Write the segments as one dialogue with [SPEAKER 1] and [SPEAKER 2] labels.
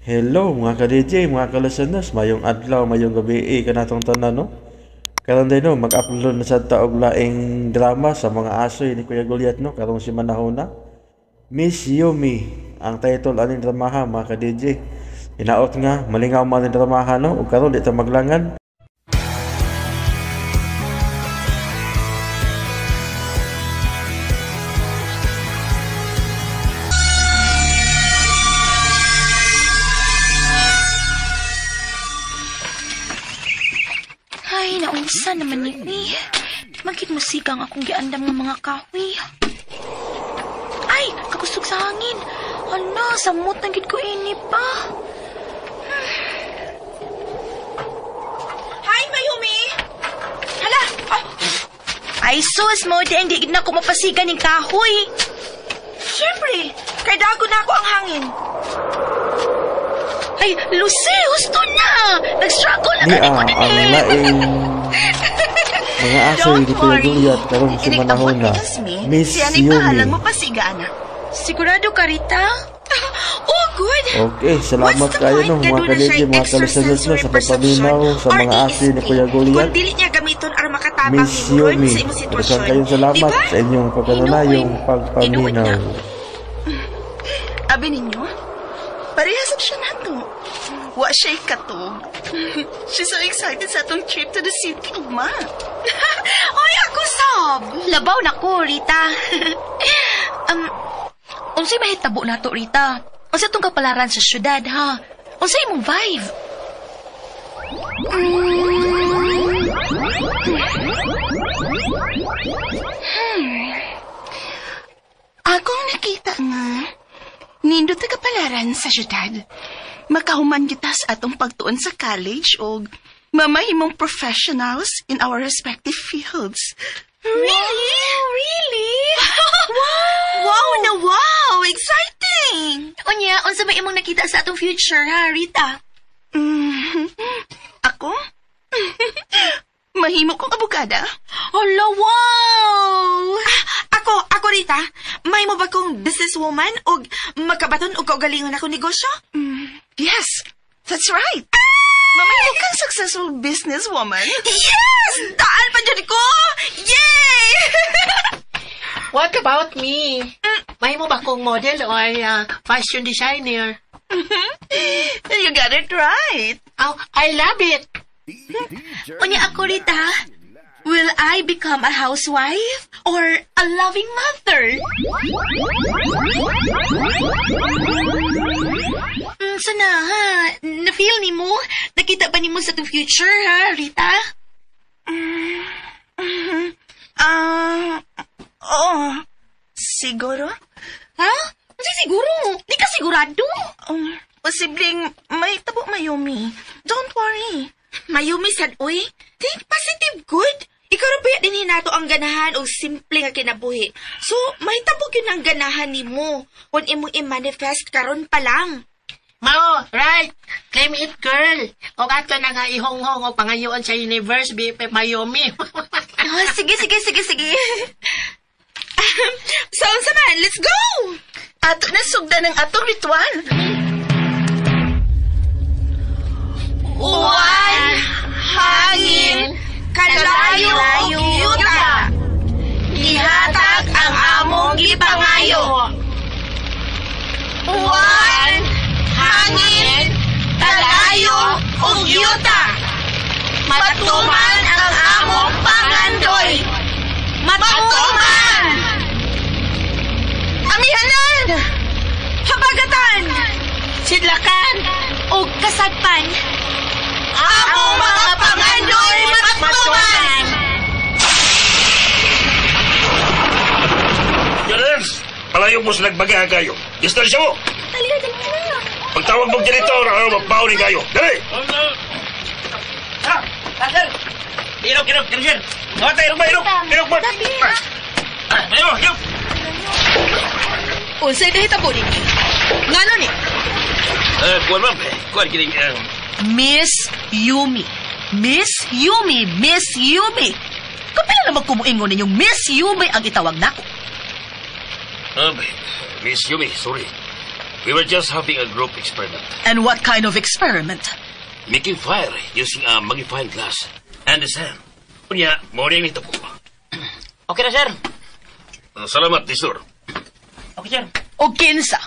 [SPEAKER 1] Hello mga ka-DJ, mga ka-listeners, mayong adlaw, mayong gabi eh, kanatong tanan, no? Karon din, no, mag-upload na sa taog laing drama sa mga asoy ni Kuya Goliath, no, karong si Manahona. Miss Yumi, ang title aning dramaha mga ka-DJ. Hinaot nga, malingaw man ang dramaha, no, ug karon di ta maglangan.
[SPEAKER 2] Ay, naunsa naman ni. Magkit musika ang akong giandam ng mga kahoy. Ay, kakusog sa hangin. Hala, samot na gid ko ini pa.
[SPEAKER 3] Hi, Mayumi! Hala! Oh,
[SPEAKER 2] Ay, sus, mo di ang di gid na ko mapasigan ning kahoy.
[SPEAKER 3] Siyempre, kay dago na ako ang hangin.
[SPEAKER 2] Ay, Lucy, husto na! Nag-struggle na
[SPEAKER 1] Ni
[SPEAKER 2] gani ko
[SPEAKER 1] ang
[SPEAKER 2] din eh.
[SPEAKER 1] laing mga asoy
[SPEAKER 3] Don't
[SPEAKER 1] ni Kuya
[SPEAKER 3] worry.
[SPEAKER 1] Goliath karong si
[SPEAKER 3] Inig
[SPEAKER 1] Manahona.
[SPEAKER 3] abot ni Jasmine,
[SPEAKER 1] Miss
[SPEAKER 3] siya na'y
[SPEAKER 1] Yumi.
[SPEAKER 3] bahalang mapasiga, anak.
[SPEAKER 2] Sigurado ka, Rita?
[SPEAKER 3] Oh, good!
[SPEAKER 1] Okay, salamat
[SPEAKER 3] What's the
[SPEAKER 1] kayo
[SPEAKER 3] point
[SPEAKER 1] no,
[SPEAKER 3] nga
[SPEAKER 1] mga
[SPEAKER 3] doon na
[SPEAKER 1] ka-DJ,
[SPEAKER 3] siya'y
[SPEAKER 1] mga ka-listeners, no,
[SPEAKER 3] extrasensory
[SPEAKER 1] sa pagpaminaw sa
[SPEAKER 3] perception or
[SPEAKER 1] mga asoy ni
[SPEAKER 3] ESP?
[SPEAKER 1] Kuya Goliath.
[SPEAKER 3] Kung dili niya gamiton aron makatabang
[SPEAKER 1] Miss
[SPEAKER 3] nimo ron
[SPEAKER 1] Yumi,
[SPEAKER 3] sa imong
[SPEAKER 1] daghan
[SPEAKER 3] sitwasyon.
[SPEAKER 1] kayong salamat
[SPEAKER 3] Diba?
[SPEAKER 1] sa inyong pagkanunayong
[SPEAKER 2] Tinuod.
[SPEAKER 1] pagpaminaw.
[SPEAKER 2] Tinuod.
[SPEAKER 3] Abi ninyo, parehas siya nato. Wa siya'y katog. She's so excited sa atong trip to the city, ugma. Oy, ako sob!
[SPEAKER 2] Labaw na ko, Rita. Unsay mahitabo nato, Rita? Unsa tong kapalaran sa syudad, ha? Unsay imong vibe?
[SPEAKER 3] Akong nakita nga, nindot na kapalaran sa syudad. Makahuman kita sa atong pagtuon sa college o mamahimong professionals in our respective fields.
[SPEAKER 2] Really? Really? Wow!
[SPEAKER 3] Wow na wow! Exciting!
[SPEAKER 2] Unya, unsa may imong nakita sa atong future, ha, Rita?
[SPEAKER 3] Ako? Mahimo kong abogada.
[SPEAKER 2] Hala, wow!
[SPEAKER 3] Ako Rita, mahimo ba kong businesswoman o makabaton og kaugalingon akong negosyo? Yes, that's right. Mamahimo kang successful businesswoman. Yes! Daan pa dyan ko! Yay!
[SPEAKER 4] What about me? Mahimo ba kong model or fashion designer?
[SPEAKER 3] You got it right.
[SPEAKER 4] Oh, I love it.
[SPEAKER 2] Unya ako, Rita, will I become a housewife or a loving mother? Sana, ha? Na-feel ni mo? Nakita ba ni mo sa itong future, ha, Rita?
[SPEAKER 3] Oo. Siguro?
[SPEAKER 2] Ha? Kasi siguro. Di ka sigurado.
[SPEAKER 3] Posibleng may tabo, Mayumi. Don't worry. Mayumi sad, uy. Think positive good. Ikaw ra ba din nato ang ganahan o simple nga kinabuhi. So, may tabo gyud ang ganahan nimo kung imong i-manifest karon pa lang.
[SPEAKER 4] Mao, right. Claim it, girl. O ato na nga ihonghong o pangayoon sa universe, BFF Mayumi.
[SPEAKER 3] Ah, sige, sige, sige, sige. So, unsa man, let's go! Ato na sugdan ang atong ritual. Uwan, hangin, kalayo, yuta. Ihatag ang among gipangayo. Uwan, hangin, kalayo, ug yuta. Matuman ang among pangandoy. Matuman! Amihanan! Habagatan!
[SPEAKER 4] Sidlakan!
[SPEAKER 2] O kasagpan.
[SPEAKER 3] Among mga pangandoy matuman!
[SPEAKER 5] Girls, palayo mo sa nagbaga kayo. Distansya mo!
[SPEAKER 2] Dali, dali na.
[SPEAKER 5] Pagtawag mong janitor, ano, magbaon ni kayo. Dali!
[SPEAKER 6] Ha! Sir! Ilog, ilog, ilog, Ilog, ilog, ilog, ilog, ilog, ilog, ilog.
[SPEAKER 2] Unsay nahitabo nini? Ngano ni?
[SPEAKER 5] Kuwan ma'am. Kuwan, kining,
[SPEAKER 7] Miss Yumi. Miss Yumi, Miss Yumi. Kapila naman kumuingon ninyong Miss Yumi ang itawag nako.
[SPEAKER 5] Miss Yumi, sorry. We were just having a group experiment.
[SPEAKER 7] And what kind of experiment?
[SPEAKER 5] Making fire using a magnifying glass and the sand. Unya, mo rin ito po.
[SPEAKER 6] Okay na, sir.
[SPEAKER 5] Salamat, Tisur.
[SPEAKER 6] Okay, sir.
[SPEAKER 7] O kinsa?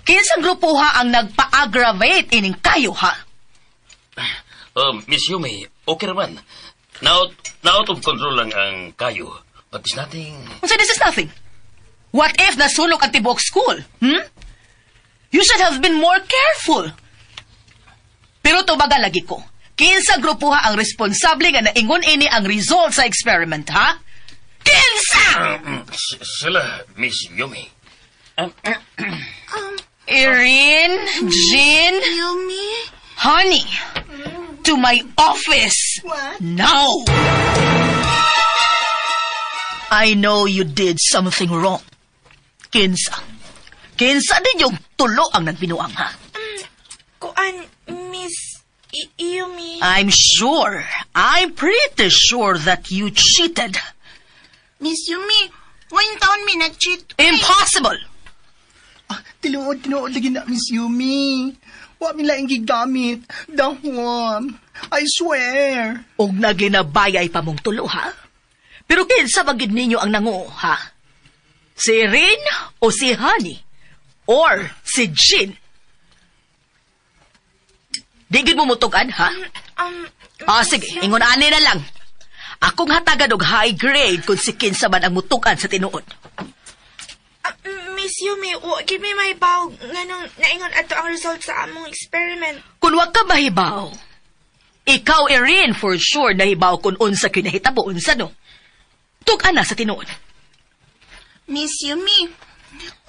[SPEAKER 7] Kinsang grupo ha ang nagpa-aggravate ining kayo ha?
[SPEAKER 5] Miss Yumi, okay naman. Na out of control lang ang kayo. But it's nothing...
[SPEAKER 7] So this is nothing. What if nasunog ang tibuok school? Hmm? You should have been more careful. Pero tubaga lagi ko. Kinsa grupo ha ang responsable nga naingon ini ang result sa experiment, ha? Kinsa!
[SPEAKER 5] Sila, Miss Yumi.
[SPEAKER 7] Irene, Jean,
[SPEAKER 3] Yumi?
[SPEAKER 7] honey, to my office.
[SPEAKER 4] What?
[SPEAKER 7] Now! I know you did something wrong. Kinsa. Kinsa din yung tulo ang nagbinuang, ha?
[SPEAKER 3] Kuan, Miss Yumi.
[SPEAKER 7] I'm sure, I'm pretty sure that you cheated.
[SPEAKER 3] Miss Yumi, one taon mi na-cheat.
[SPEAKER 7] Impossible!
[SPEAKER 4] Tinuod lagi na, Miss Yumi. Wa mi laing gigamit. Dahon. I swear.
[SPEAKER 7] Og naginabayay pa mong tulo, ha? Pero kinsa ba gid ninyo ang nango, ha? Si Irene o si Honey? Or si Jean? Di gid mo mutugan, ha? Sige, ingon ani na lang. Akong hatagan og high grade kung si kinsa man ang mutugan sa tinuod.
[SPEAKER 3] Miss Yumi, give me my bow nganong naingon ato ang result sa among experiment.
[SPEAKER 7] Kung wag ka mahibaw, ikaw, Irene, for sure nahibaw kung unsa kinahitabo unsa, no? Tug-an na sa tinuod.
[SPEAKER 8] Miss Yumi,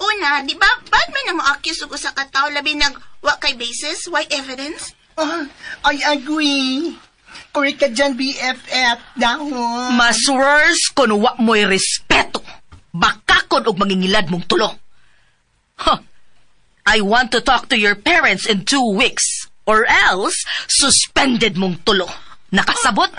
[SPEAKER 8] una, di ba, ba't may nang mo-accuse og usa ka tawo labi nag wa kay basis, why evidence?
[SPEAKER 4] I agree. Correct ka dyan, BFF. Dahon.
[SPEAKER 7] Mas worse kung wa mo'y respeto. Bakakon og mangingilad mong tulo. Huh. I want to talk to your parents in 2 weeks. Or else, suspended mong tulo. Nakasabot?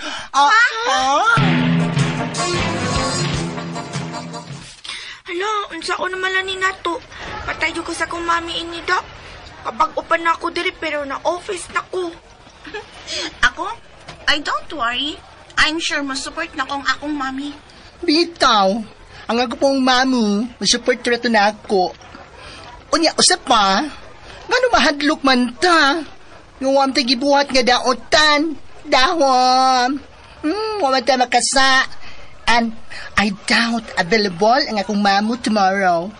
[SPEAKER 3] Hala, unsa ko naman lang ni nato. Patay ko sa akong mami ini, Dok. Kapag upan na ako diri, pero na-office na ko.
[SPEAKER 8] Ako? I don't worry. I'm sure masupport na kong akong mami.
[SPEAKER 4] Bitaw. Ang ako pong mamu, masupport rato na ako. Unya, usap pa. Ngano mahadlok man ta? Ngawam ta gibuhat nga daotan. Dahom. Wa man ta makasa. And I doubt available ang akong mamu tomorrow.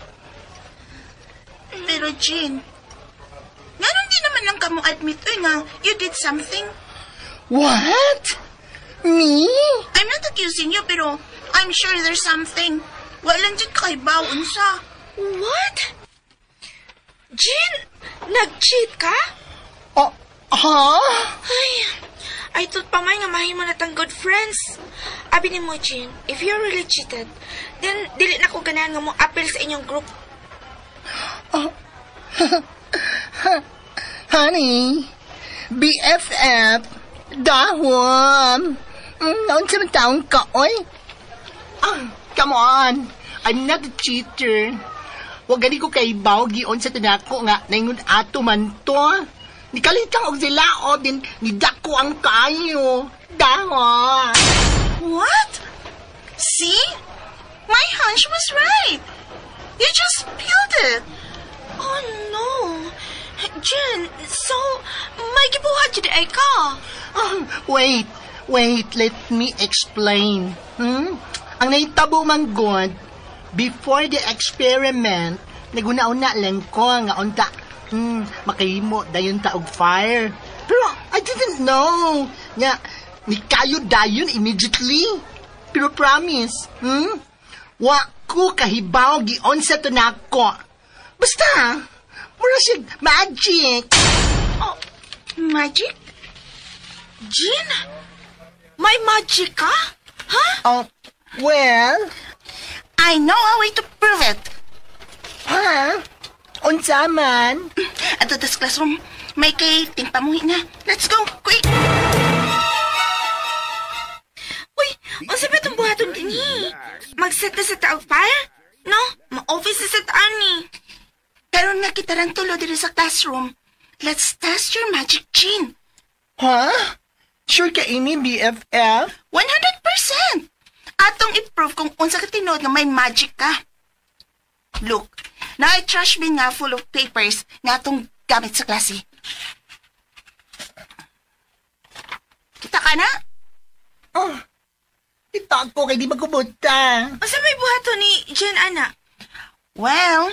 [SPEAKER 8] Pero Jean, ngano di naman lang kamo admit nga you did something?
[SPEAKER 4] What? Me?
[SPEAKER 8] I'm not accusing you, pero I'm sure there's something. Walang dyan kay baw, unsa.
[SPEAKER 3] What? Jean, nag-cheat ka?
[SPEAKER 4] Oh, huh?
[SPEAKER 3] Ay, I thought pa man nga mahimo na tang good friends. Abi ni mo, Jean, if you really cheated, then dili na ko ganahan nga mo appeal sa inyong group.
[SPEAKER 4] Oh. Honey, BFF, dahon. Naunsa man taong ka, oy. Come on, I'm not a cheater. Wag gani ko kay baw gion sa tinako nga naingon ato man to. Nikalitang og sila o din nidako ang kayo. Dahon.
[SPEAKER 8] What? See? My hunch was right. You just spilled it.
[SPEAKER 3] Oh no. Jen, so may gibuhat jud ay ka.
[SPEAKER 4] Oh, wait, let me explain. Ang nahitabo man god, before the experiment, naguna-una lang ko nga unta, makahimo dayon ta og fire. Pero I didn't know nga ni kayo dayon immediately. Pero promise, wa ko kahibaw gion sa tunako. Basta, mura siya magic.
[SPEAKER 3] Oh,
[SPEAKER 8] magic?
[SPEAKER 3] Jean, may magic ka? Huh?
[SPEAKER 4] Oh, well,
[SPEAKER 8] I know a way to prove it.
[SPEAKER 4] Ha? Unsa man?
[SPEAKER 8] Ato tas classroom, may kay tingpamuhi na. Let's go, quick!
[SPEAKER 3] Uy, unsa ba itong buhaton dinhi? Mag-set na sa taog fire? No, ma-office na sa taan ni.
[SPEAKER 8] Karon nga kita rang tulo diri sa classroom. Let's test your magic, Jean.
[SPEAKER 4] Huh? Sure ka ini, BFF?
[SPEAKER 8] 100%! Atong i-prove kung unsa ka tinuod nga may magic ka. Look, naay trash bin nga full of papers nga atong gamit sa klase. Kita ka na?
[SPEAKER 4] Oh, kita ko kay di magkubuta.
[SPEAKER 3] Unsa may buhaton ni Jen, ana?
[SPEAKER 8] Well,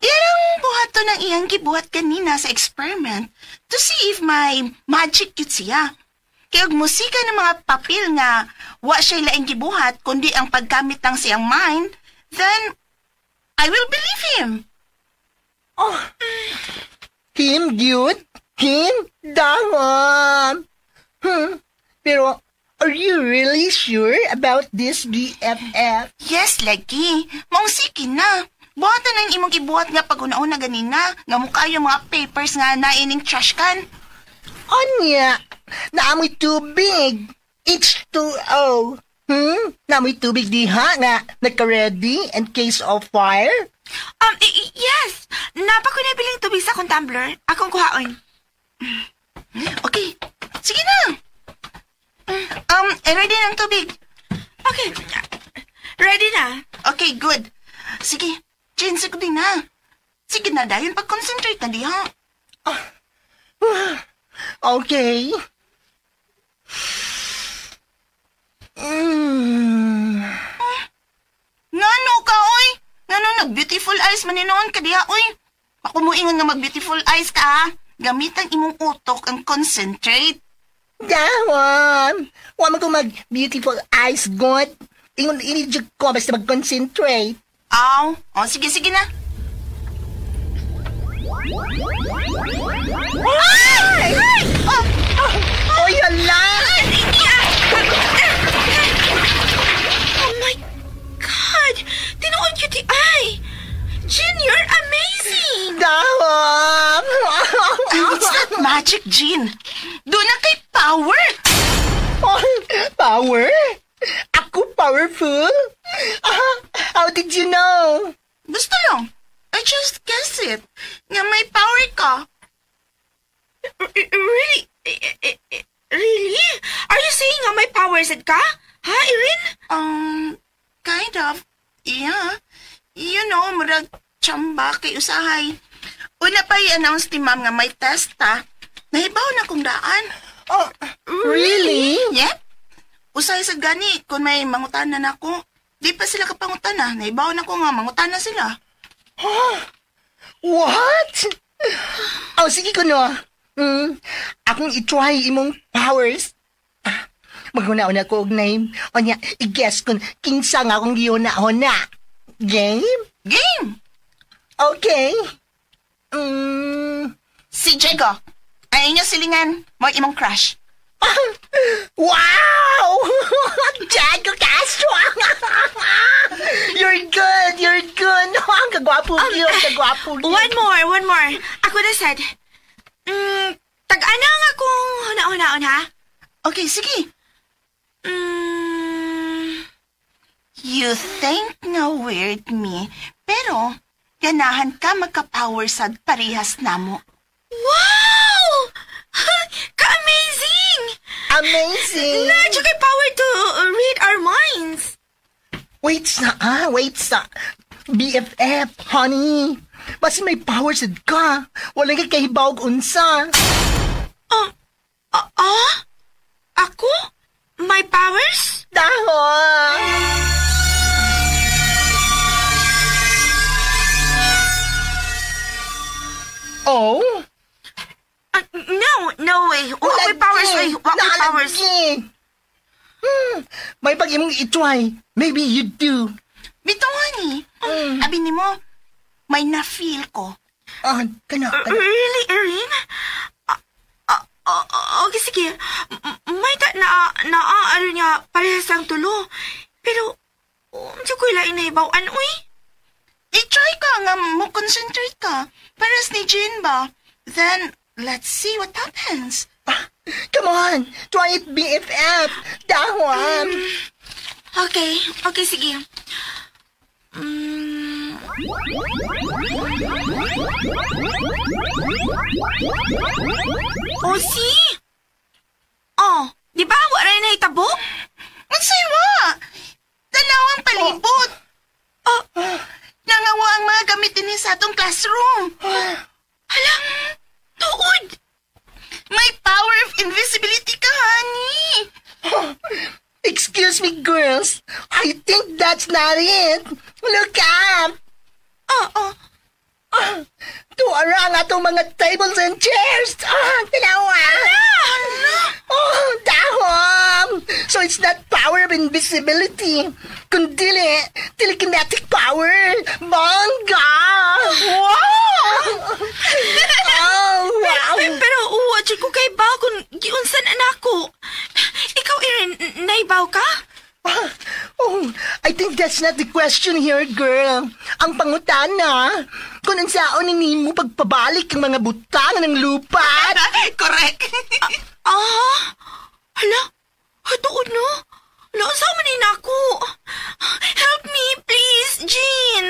[SPEAKER 8] iyan ang buhaton ng iyang gibuhat kanina sa experiment to see if may magic yun siya. Kaya og musika ng mga papel nga wa siya laing gibuhat kundi ang paggamit ng siyang mind, then I will believe him.
[SPEAKER 4] Oh, him, gyud? Him? Dahon! Pero, are you really sure about this, BFF?
[SPEAKER 8] Yes, lagi. Mausiki na. Buhatan ang imong gibuhat nga pag-una-una ganina, nga mukha yung mga papers nga naining trash can.
[SPEAKER 4] Onya, naamoy tubig. H2O. Naamoy tubig diha nga nagka-ready in case of fire?
[SPEAKER 3] Yes. Napa ko na biling tubig sa akong tumbler. Akong kuhaon.
[SPEAKER 8] Okay. Sige na. Ready ng tubig.
[SPEAKER 3] Okay. Ready na.
[SPEAKER 8] Okay, good. Sige. Jen, sige din na. Sige na, dayon pag-concentrate na diha.
[SPEAKER 4] Okay.
[SPEAKER 8] Ngano ka, oy? Ngano nag-beautiful eyes man noon ka diha, oy? Ako mo ingon nga mag-beautiful eyes ka, ha? Gamitan imong utok ang concentrate.
[SPEAKER 4] Dahon! Wa man ko mag-beautiful eyes, God. Ingon ini jud ko basta mag-concentrate.
[SPEAKER 8] Aw, oh, sige, sige na.
[SPEAKER 4] Ay! Ay! Oh, oh, oy, hala!
[SPEAKER 3] Oh my God! Tinuod yun di ay! Jean, you're amazing!
[SPEAKER 4] Dahon!
[SPEAKER 8] It's not magic, Jean. Doon na kay power!
[SPEAKER 4] Oh, power? Ako powerful? How did you know?
[SPEAKER 8] Gusto lang. I just guess it. Nga may power ka.
[SPEAKER 3] Really? Really? Are you saying nga may power sad ka? Ha, Irene?
[SPEAKER 8] Kind of. Yeah. You know, murag chamba kay usahay. Una pa i-announce ni ma'am nga may test ta. Nahibaw na kong daan.
[SPEAKER 4] Oh, really?
[SPEAKER 8] Yep. Usahay sa gani kung may mangutana na ako. Di pa sila kapangutana. Nahibaw na ko nga mangutana sila.
[SPEAKER 4] Huh? What? Oh, sige ko no. Akong i-try imong powers. Maghuna-una ko og name. O niya, i-guess kung kinsa nga akong gihuna-huna. Game?
[SPEAKER 8] Game!
[SPEAKER 4] Okay.
[SPEAKER 8] Si Diego. Ay inyo silingan. Mo imong crush.
[SPEAKER 4] Wow! Diego Castro! You're good! You're good! Ang kagwapo yun! Kagwapo yun!
[SPEAKER 3] One more. Ako na sad. Tag-ana nga kung huna-hunaon, ha?
[SPEAKER 8] Okay, sige. You think nga weird me, pero ganahan ka magka-power sad parehas namo.
[SPEAKER 3] Wow! Ka-amazing!
[SPEAKER 4] Amazing!
[SPEAKER 3] Medyo kay power to read our minds.
[SPEAKER 4] Wait sa. BFF, honey. Basta may power sad ka. Walang ka kahibawag unsa.
[SPEAKER 3] Ako? My powers?
[SPEAKER 4] Dahon! Oh?
[SPEAKER 3] No way. Wa may powers, oy. Wa may powers.
[SPEAKER 4] May pag-imong i-try. Maybe you do.
[SPEAKER 8] Bitaw, honey. Abi nimo, may na-feel ko.
[SPEAKER 4] Kana.
[SPEAKER 3] Really, Irene? Okay, sige. May na ano niya, parehas ang tulo. Pero, unsa ko ilain na ibawan, uy?
[SPEAKER 8] I-try ka nga, mo-concentrate ka. Parehas ni Jean ba? Then, let's see what happens.
[SPEAKER 4] Come on! Try it, BFF! Dahon!
[SPEAKER 3] Okay, sige. Oh, see? Oh, di ba? Wala na nahitabo?
[SPEAKER 8] Unsay wa? Tanaw ang palibot.
[SPEAKER 3] Oh,
[SPEAKER 8] Nangawa ang mga gamit dinhi sa atong classroom.
[SPEAKER 3] Hala, tuod.
[SPEAKER 8] May power of invisibility ka, honey.
[SPEAKER 4] Excuse me, girls. I think that's not it. Look up.
[SPEAKER 3] Oh, oh.
[SPEAKER 4] Tuara ang atong mga tables and chairs. Ah, tanawa. Oh, dahom. So it's not power of invisibility, kundili telekinetic power. Bongga! Wow! Oh, wow.
[SPEAKER 3] Pero wa jud ko kahibaw kung giunsa na nako. Ikaw, Erin, naibaw ka?
[SPEAKER 4] Oh, I think that's not the question here, girl. Ang pangutana, kung unsaon nimo pagpabalik ang mga butang ng lupat.
[SPEAKER 8] Correct.
[SPEAKER 3] Ah, hala, tuod no? Hala, unsa man ni nako? Help me, please, Jean.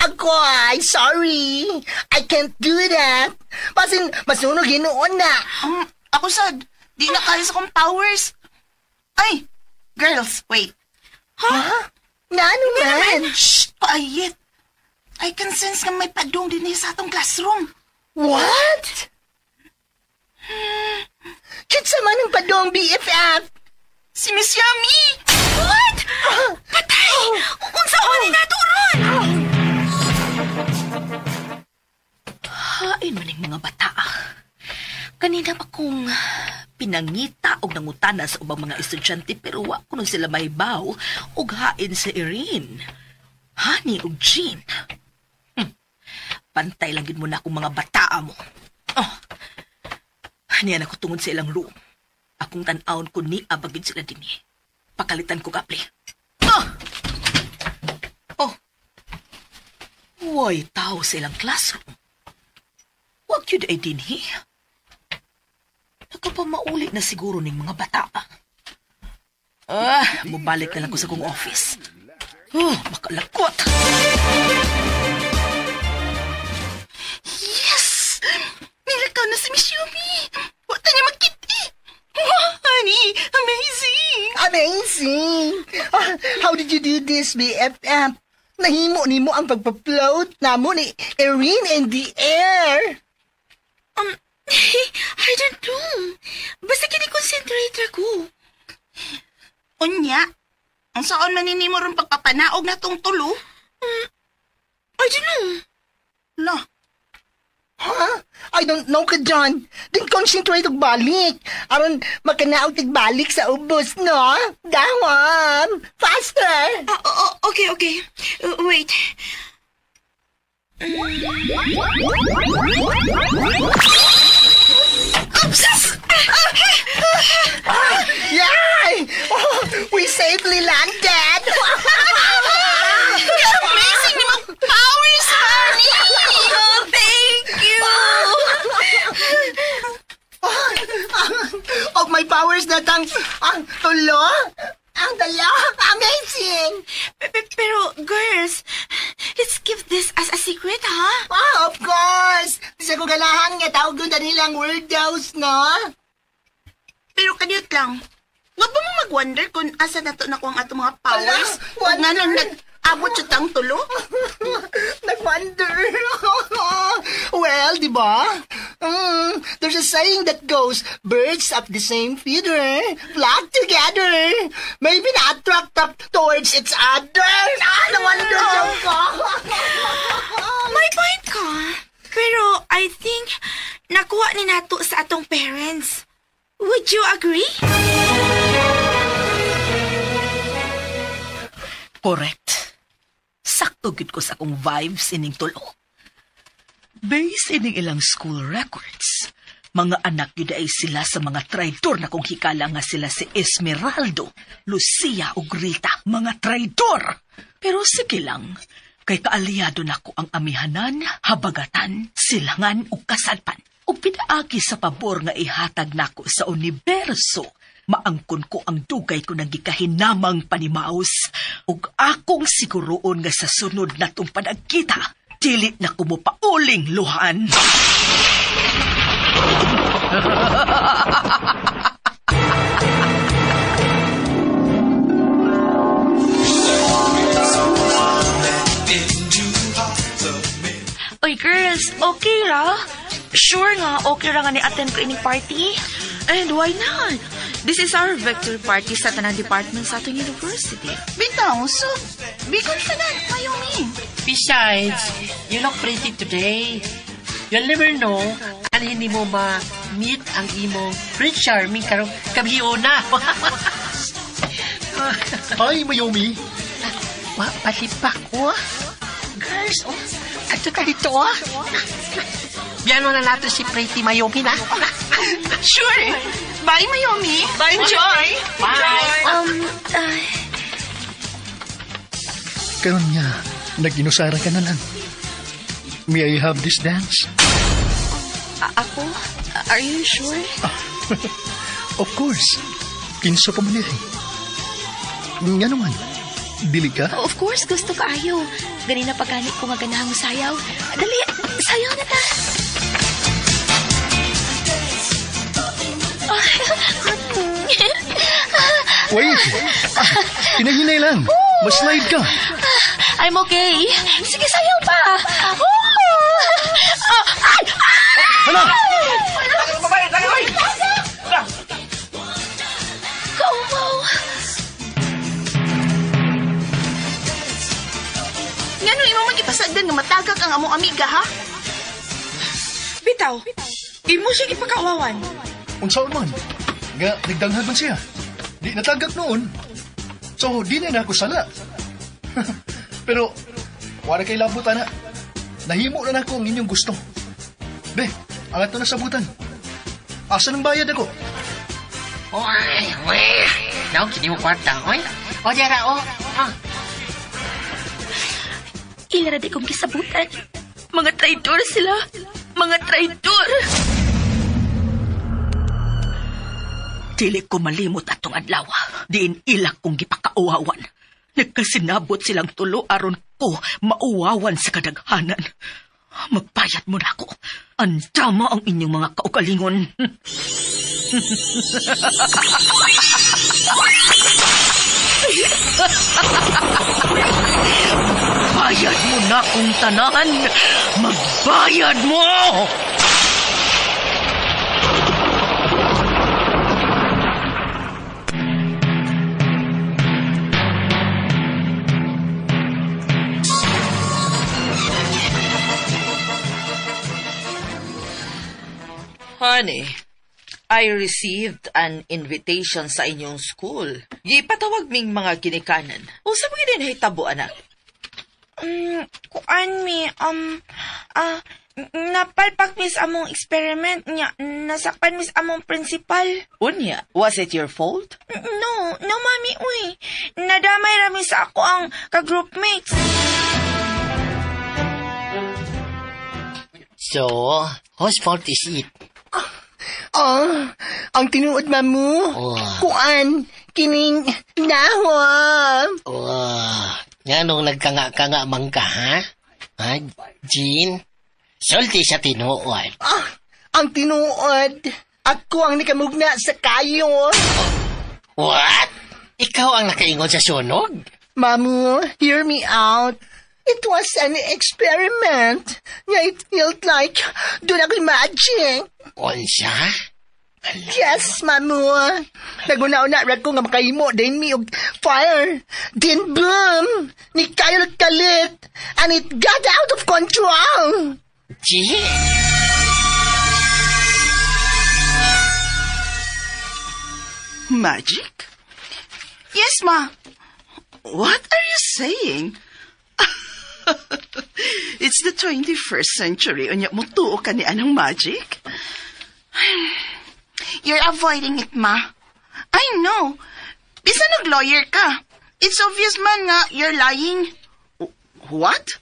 [SPEAKER 4] Ako ay, sorry. I can't do that. Basin, masunog hinuon na.
[SPEAKER 8] Ako sad, di na kaya sa akong powers. Ay, girls, wait.
[SPEAKER 4] Ha? Ngano man?
[SPEAKER 8] Shh, quiet. I can sense nga may padung din sa atong classroom.
[SPEAKER 4] What? Kinsa man ang padong, BFF?
[SPEAKER 8] Si Miss Yummy!
[SPEAKER 3] What? Patay! Unsa man ni nato ron?
[SPEAKER 7] Hain man ning mga bata. Kanina pa kong pinangita og nangutana sa ubang mga estudyante pero wa kuno sila mahibaw og hain sa Irene, Honey ug Jean. Pantay lang gid mo na akong mga bataa mo. Oh. Niya na ko tungod sa ilang room. Akong tan-awon ko ni abagid sila dinhi. Pakalitan ko kapli. Oh! Oh. Way tao sa ilang classroom. Wag yun ay dinhi. Nakapamauli na siguro ning mga bata. Ah, mubalik na lang ko sa kong office. Oh, makalakot.
[SPEAKER 8] Yes! Nilakaw na si Miss Yumi! Wa ta niya magkiti! Wow, honey! Amazing!
[SPEAKER 4] Amazing! Ah, how did you do this, BFF? Nahimo nimo ang pagpa-float namo ni Irene in the air.
[SPEAKER 3] I don't know. Basta kini-concentrate ra ko.
[SPEAKER 8] Unya, unsaon man nimo ron pagpapanaog na tong tulo?
[SPEAKER 3] I don't know.
[SPEAKER 8] La,
[SPEAKER 4] Ha? I don't know ka dyan. Then concentrate og balik. Aron makanaog tig balik sa ubos, no? Dawam! Faster!
[SPEAKER 3] Ah, oh, okay. Wait. Oops!
[SPEAKER 4] Yay! Oh, we safely landed!
[SPEAKER 8] Amazing ni mong powers, honey!
[SPEAKER 3] Oh, thank you!
[SPEAKER 4] Og may powers na tang ang tulo. Ang dala. Amazing!
[SPEAKER 3] Pero, girls, let's keep this as a secret, ha?
[SPEAKER 4] Ah, of course! Sa ko ganahan nga tawag na nilang weirdos, no?
[SPEAKER 8] Pero kaniyot lang, wa ba mo mag-wonder kung asa na to nakuha ang atong mga powers?
[SPEAKER 4] Ala,
[SPEAKER 8] Ug nga nang
[SPEAKER 4] wonder.
[SPEAKER 8] nag-abot siya tang tulo?
[SPEAKER 4] Nag-wonder. Well, di ba? There's a saying that goes, birds of the same feather flock together. Maybe na-attract up towards each other. Ah, na-wonder oh. ko.
[SPEAKER 3] May point ka. Pero I think nakuha ni nato sa atong parents. Would you agree?
[SPEAKER 7] Correct. Sakto gid ko sa akong vibes ining tulo. Based ining ilang school records, mga anak gyud ay sila sa mga traidor na kung hikala nga sila si Esmeraldo, Lucia ug Rita, mga traidor. Pero sige lang, kay kaalyado nako ang amihanan, habagatan, silangan ug kasalpan. Ug pinaagi sa pabor nga ihatag nako sa universo Maangkon ko ang dugay ko nang gikahinamang panimaos ug akong siguroon nga sa sunod natong panagkita, dili na ko mo pauling luhan.
[SPEAKER 2] Oy, girls, okay ra? Sure nga, okay ra nga ni-attend ko ining party?
[SPEAKER 3] And why not? This is our victory party sa tanang department sa atong university.
[SPEAKER 8] Bitaw, so be confident, Mayumi.
[SPEAKER 9] Besides, you look pretty today. You'll never know alin mo ma-meet ang imong Prince Charming karong kabhiona.
[SPEAKER 10] Hi, Mayumi.
[SPEAKER 9] Wa, palipak ko. Girls, oh, ato ka dito, ah. Biyano na nato si Pretty Mayumi na.
[SPEAKER 8] Sure. Bye, Mayumi.
[SPEAKER 7] Bye, Enjoy!
[SPEAKER 9] Bye!
[SPEAKER 10] Karon nga, nag-inusara ka na lang. May I have this dance?
[SPEAKER 2] Ako? Are you sure?
[SPEAKER 10] Of course. Kinsa pa man eh. Nga naman, dili ka?
[SPEAKER 2] Of course, gusto kaayo. Ganina pagani ko nga ganahang sayaw. Dali, sayaw na ta.
[SPEAKER 10] Wait! Hinahinay lang. Maslide ka.
[SPEAKER 2] I'm okay. Sige, sayaw pa. Oh! Ah, ay!
[SPEAKER 10] Hala!
[SPEAKER 2] Kaumaw.
[SPEAKER 8] Ngano imo man gipasagdan nga matagak ang among amiga, ha?
[SPEAKER 3] Bitaw, imo siya gipakawawan.
[SPEAKER 10] Unsaon man? Nga, nagdanghag man siya. Di natagak noon. So, di na ako sala. Pero, wala kay labot, ana. Nahimo na nako ang inyong gusto. Be, ang ato na sabutan. Asa ng bayad ako?
[SPEAKER 9] Oy, oy. Naong kini mo kwarta, oy. O, diyara, oh. Ah.
[SPEAKER 2] Ila ra di kong gisabutan. Mga traidor sila. Mga traidor.
[SPEAKER 7] Dili ko malimot atong adlaw. Diin ila kong gipakauwawan. Nagkasinabot silang tulo aron ko mauwawan sa kadaghanan. Magbayad mo na ako. Andama ang inyong mga kaugalingon. Magbayad mo na kung tanan! Magbayad mo!
[SPEAKER 11] Honey, I received an invitation sa inyong school. Gipatawag ming mga ginikanan. Unsa man gid nahitabo, anak?
[SPEAKER 3] Kuan mi, napalpak mis among experiment niya, nasakpan mis among principal.
[SPEAKER 11] Unya, was it your fault?
[SPEAKER 3] No, no mami, uy. Nadamay ra mi sa ako ang ka-groupmates.
[SPEAKER 9] So, whose fault is it?
[SPEAKER 4] Oh, ang tinuod, mamu.
[SPEAKER 9] Oh.
[SPEAKER 4] Kuan, kining nahwa.
[SPEAKER 9] Oh, nganong nagkanga-kanga man ka, ha? Ha, Jean? Sulti sa tinuod.
[SPEAKER 4] Ah, ang tinuod. Ako ang nakamugna sa kayo.
[SPEAKER 9] What? Ikaw ang nakaingon sa sunog?
[SPEAKER 4] Mamu, hear me out. It was an experiment. Nga it felt like doon ako'y magic.
[SPEAKER 9] Unsa?
[SPEAKER 4] Yes, mamu. Naguna-una ra ko nga makahimo din mi og fire. Then boom! Ni kayo kalit. And it got out of control.
[SPEAKER 9] Gee.
[SPEAKER 8] Magic? Yes, ma. What are you saying? It's the 21st century. Unya mo tuo ka ni anong magic?
[SPEAKER 3] You're avoiding it, ma.
[SPEAKER 8] I know. Bisa nag-lawyer ka. It's obvious man nga you're lying. What?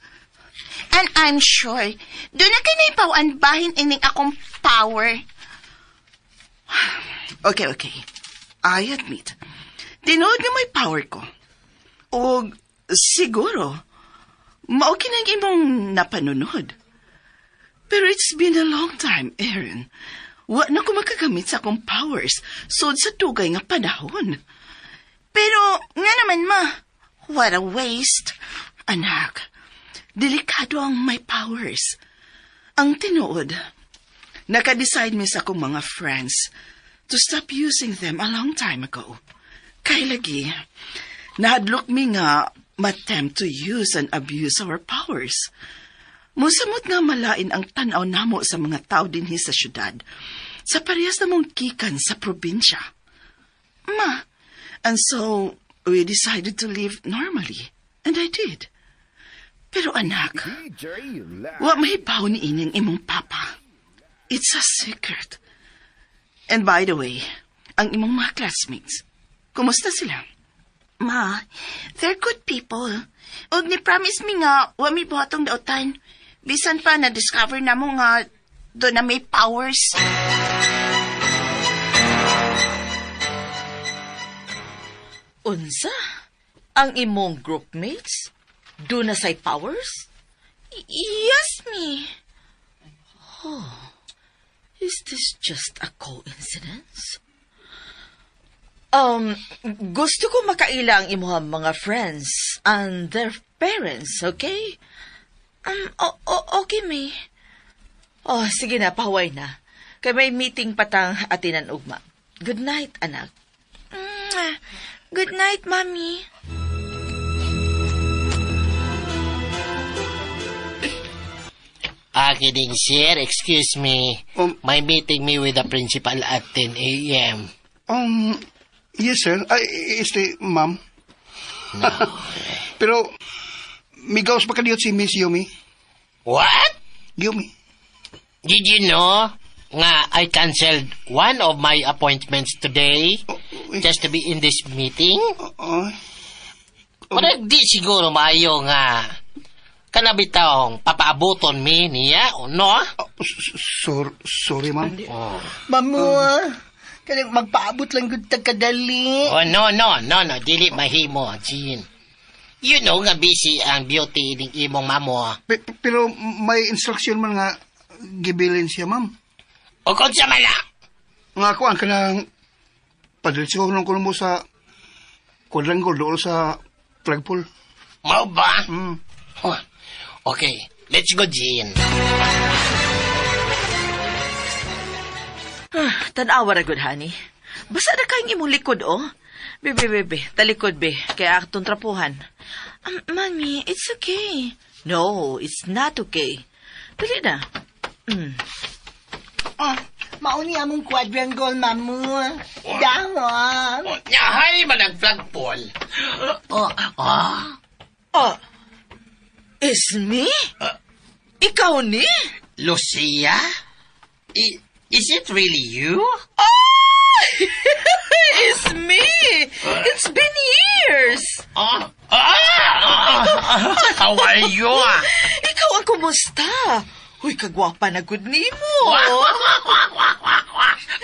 [SPEAKER 3] And I'm sure, doon na kinaipawan bahin ining akong power.
[SPEAKER 8] Okay, okay. I admit, tinuod nga may power ko. O siguro, mao kinang imong napanunod. Pero it's been a long time, Erin. Wa na ko makagamit sa akong powers sud sa dugay nga panahon.
[SPEAKER 3] Pero, nga naman ma,
[SPEAKER 8] what a waste. Anak, delikado ang may powers. Ang tinuod, naka-decide mi sa akong mga friends to stop using them a long time ago. Kay lagi, nahadlok mi nga ma-tempt to use and abuse our powers. Musamot nga malain ang tanaw namo sa mga tao dinhi sa syudad, sa parehas namong gikan sa probinsya.
[SPEAKER 3] Ma,
[SPEAKER 8] And so, we decided to live normally. And I did. Pero anak, wa mahibaw ni ining imong papa. It's a secret. And by the way, ang imong mga classmates, kumusta sila?
[SPEAKER 3] Ma, they're good people. Ug ni-promise mi nga, wa mi buhatong dautan. Bisan pa na-discover na mo nga duna may powers.
[SPEAKER 11] Unsa? Ang imong groupmates? Duna say powers?
[SPEAKER 3] Yes, me.
[SPEAKER 11] Oh, is this just a coincidence? Gusto ko makaila ang imuhang mga friends and their parents, okay?
[SPEAKER 3] Okay, me.
[SPEAKER 11] Oh, sige na, pahuway na. Kay may meeting patang atinan ugma. Good night, anak.
[SPEAKER 3] Good night, Mommy.
[SPEAKER 9] Kidding, sir. Excuse me. My meeting me with the principal at 10 a.m.
[SPEAKER 10] Yes, sir. Ay, este, ma'am.
[SPEAKER 9] No.
[SPEAKER 10] Pero, migaws pa kaniyot si Miss Yumi.
[SPEAKER 9] What?
[SPEAKER 10] Yumi.
[SPEAKER 9] Did you know nga I canceled one of my appointments today just to be in this meeting? Parang di siguro maayo nga kanabitawng papaabuton mi niya, o no?
[SPEAKER 10] Sorry, ma'am.
[SPEAKER 9] Oh.
[SPEAKER 4] Mamu, kanang magpaabot lang gud ta kadali.
[SPEAKER 9] Oh, no, dili mahimo, Jean. You know nga busy ang beauty ning imong mamo.
[SPEAKER 10] Pero may instruction man nga gibilin siya, ma'am.
[SPEAKER 9] O kung sa mala?
[SPEAKER 10] Nga ako, ang kanang padalitsi ko nung kuno mo sa quadrangle doon sa flagpole.
[SPEAKER 9] Mao ba?
[SPEAKER 10] Mm.
[SPEAKER 9] Oh, okay, let's go, Jean.
[SPEAKER 11] Tanawa ra gud, honey. Basta na kayong imong likod, oh. Bebe, bebe, talikod, be. Kaya atong trapuhan.
[SPEAKER 3] Mommy, it's okay.
[SPEAKER 11] No, it's not okay. Dali na. Mm.
[SPEAKER 4] Ah, mauni among quadrangle, mamu. Dahon.
[SPEAKER 9] Oh, nyahay man ang flagpole. Oh, ah.
[SPEAKER 11] Oh, is me? Ikaw ni?
[SPEAKER 9] Lucia? Is it really you?
[SPEAKER 11] Oh! It's me! It's been years!
[SPEAKER 9] How are you?
[SPEAKER 11] Ikaw ang kumusta? Uy, kagwapa na good nimo.